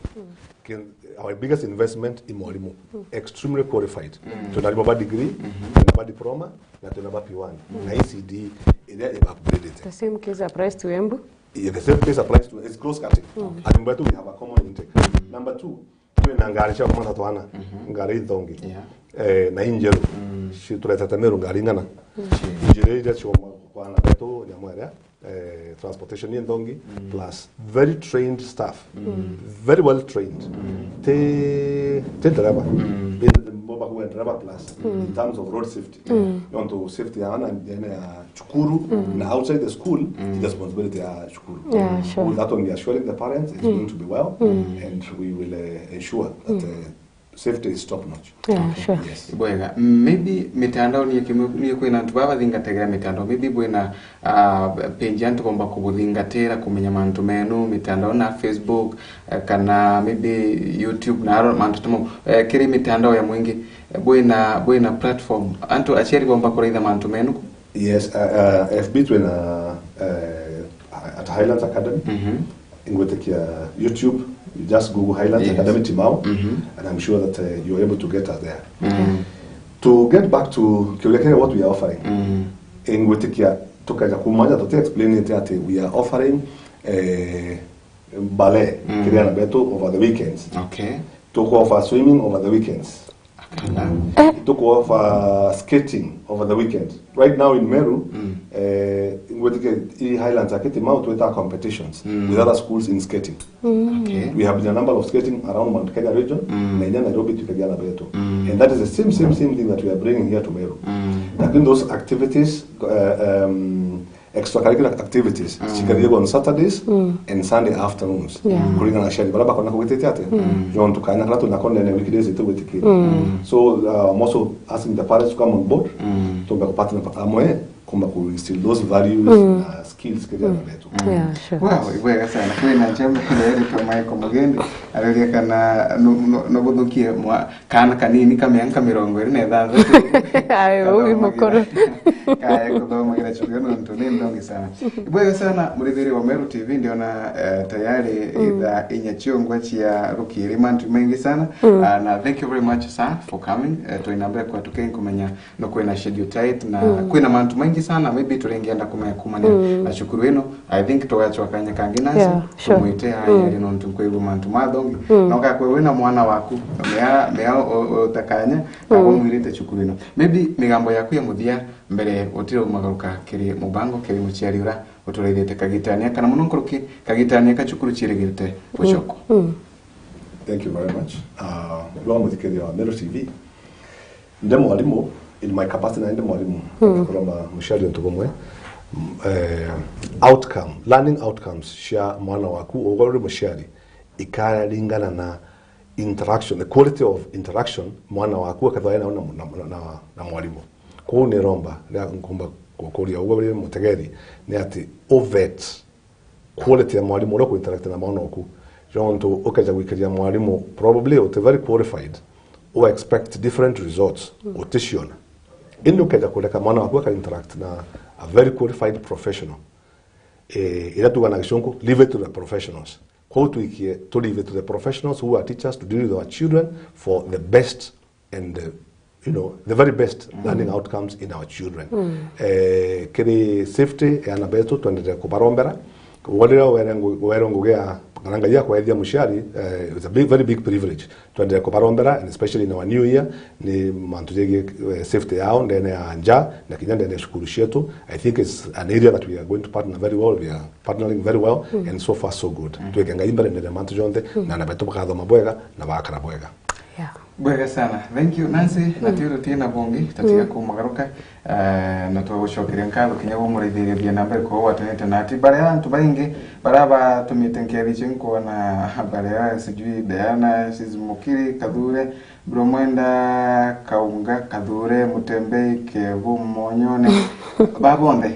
S3: our biggest investment in mwalimu extremely qualified. Tuna ba degree, tuna ba diploma na tuna ba P1 na ECD ĩrĩa ĩba upgraded.
S2: The same case applies to Embu.
S3: Yeah, the same case applies to it's close cutting. And number two, we have a common intake. Number two, twina ngari cia kumata twana ngari thongi na injeru turetete Meru ngari ng'ana njira iria cioma kwana betu nyamu ĩrĩa transportation ni nthongi plus very trained staff, very well trained. Te driver mboba kuwa driver plus in terms of road safety. Yonto safety ya ana ya chukuru na outside the school the responsibility ya chukuru.
S2: Yeah, sure.
S3: With that one we are assuring the parents it's going to be well and we will ensure that safety is top notch.
S2: Yeah, sure.
S3: Yes.
S1: Bwega, maybe mitandao ni ni kwina ntu baba thingategera mitandao maybe bwena page antu bomba kubuthingatira kumenya mantu menu mitandao na Facebook kana maybe YouTube na aro mantu tumo kiri mitandao ya mwingi bwena platform antu acheri bomba kureitha mantu menu.
S3: Yes, FB twina at Highlands Academy. Ingwetekia YouTube, you just Google Highlands Academy Timau, and I'm sure that you're able to get us there. To get back to Kiolekere, what we are offering, Ingwetekia tukaja kumanya to explain it that we are offering ballet Kiriana Beto over the weekends.
S1: Okay.
S3: To offer swimming over the weekends. To offer skating over the weekend. Right now in Meru, in Highlands Timau to enter competitions with other schools in skating.
S1: Okay.
S3: We have been a number of skating around Mount Kenya region, na Nairobi to Kenya Beto. And that is the same thing that we are bringing here to Meru. That in those activities, extracurricular activities, mm. on Saturdays and Sunday afternoons. Kulingana na schedule. Baraba kona kugitetea ate. Yon tukanya kala tunakonde na weekdays itu weekend. So I'm also asking the parents to come on board. To partner amwe kumba ku instill those values skills kile na betu.
S2: Yeah, sure.
S1: Wow, ibwega sana. Kwina njembe ndere to Michael Mugendi areria kana no guthukie mwa kana kanini kamianka 26.
S2: Ayo uyu mukoro.
S1: Kaya kuthomagira cukuru no ntu ni ndongi sana. Ibwega sana murithiri wa Meru TV ndiona tayari ithaa inya chiongwa chia rukiri mantu mengi sana. Na thank you very much sir for coming. Tuinambia kwa tukenkumenya no kwina schedule tight na kwina mantu mengi sana maybe turengienda kumenya kumanya na shukuru ino I think tugachwa kanya kangi nasi tumwite haya rino ntu kwigwa mantu mathongi na ukakwe wina mwana waku mea utakanya akumwirite shukuru ino maybe migambo yaku ya muthia mbere utire umagaruka kiri mubango kiri muciari ura utureithite kagitania kana muno nkuruki kagitania kacukuru cirigirite gucoko.
S3: Thank you very much. Lwa muthikĩrĩria wa Meru TV nde mwalimu in my capacity na nde mwalimu kuroma muciari ntugumwe outcome learning outcomes cia mwana waku ugorore muciari ikalingana na interaction, the quality of interaction mwana waku akathaya na mwalimu kuu ni romba nkumba kukuria ugorore mutegeri ni ati ovet quality ya mwalimu uria ku interact na mwana waku jonto ukaja gwikeria mwalimu probably uti very qualified or expect different results uticiona indi ukaja kureka mwana waku aka interact na a very qualified professional ira tuga na gicungu leave it to the professionals kwa tuikie to leave it to the professionals who are teachers to deal with our children for the best and the, you know, the very best learning outcomes in our children. Kiri safety yana betu tuendelee kubarombera walira wero ngugea Na ngai akwethia muciari, it's a big, very big privilege tuendelee kubarombera, and especially in our new year ni mantu jegie safety yao ndene ya nja na kinya ndene ya shukuru cietu. I think it's an area that we are going to partner very well. We are partnering very well, and so far so good. Twike ngai mbere ndene mantu jonthe na na betu bakathoma bwega na bakara bwega.
S2: Yeah.
S1: Bwega sana. Thank you Nancy. Na tiro tina bongi tatiga kumagaruka na twagucokeria nkatho kinya gumurithiria na mbere ko watenete na ati baria antu baingi baraba tumite nkethi nkuona baria sijui Diana Sizimukiri Kathure Bromwenda Kaunga Kathure Mutembei Kevu Monyone babonthe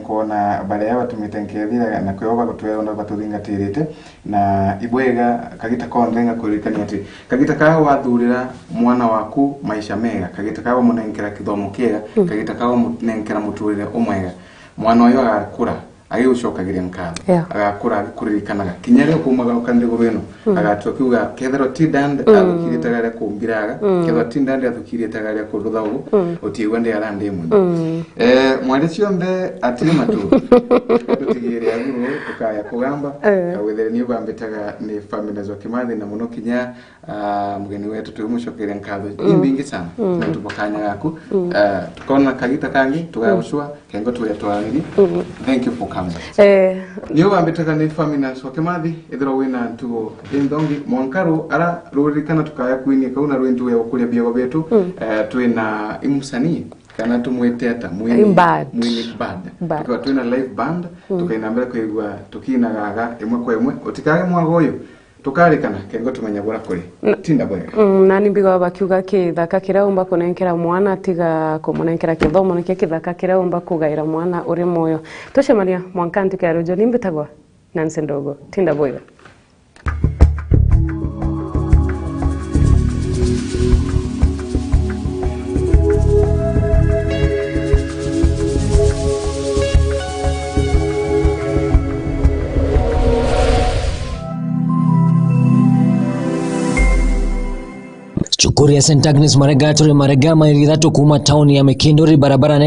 S1: nkuona baria batumite nkethi na kwio bagutwera na batuthingatirite na ibwega kagita konthe ngakuririkania ati kagita kawa wathurira mwana waku maisha mega, kagita kawa munenkera kithomo kiega, kagita kawa munenkera muturire umwega, mwana uyu agakura agigucokagiria nkatho, agakura agikuririkanaga kinya ria kumaga ukandigo bino agatua kiuga kethero ti ndande athukirie tagaria kumbiraga, kethero ti ndande athukirie tagaria kurutha ugu utiigua ndi arandi muno. Mwari cionthe atiri matu tutigire aguru tukaya kugamba wethere ni ubambitaga ni family zo Kimathi na muno kinya mugeni wetu twimucokeria nkatho imbingi sana na tubakanya gaku tukona kagita kangi tugagucua kengo tuya twariri. Thank you for coming. Ni ubambitaga ni family zo Kimathi ithiro wina ntugo inthongi mwankaru ara ruririkana tukaya kuinia kau na rwintu ya gukuria biago bietu twina imusanii kana tumwite ata mwini mwini band tukiwa twina live band tukaina mbere kuigua tukinagaga imwe kwa imwe utikage mwago uyu tukarikana kengo tumenya bora kuri tinda bwega.
S2: Nani mbiga bakiuga kithaka kiria umba kunenkera mwana tiga kumunenkera kithomo nikio kithaka kiria umba kugaira mwana uri moyo tucemania mwanka ntukiarujo nimbitagwa Nancy Ndogo tinda bwega.
S5: Cukuru ya St Agnes Marega turi Marega maili 3 kuma tauni ya Mikinduri barabara.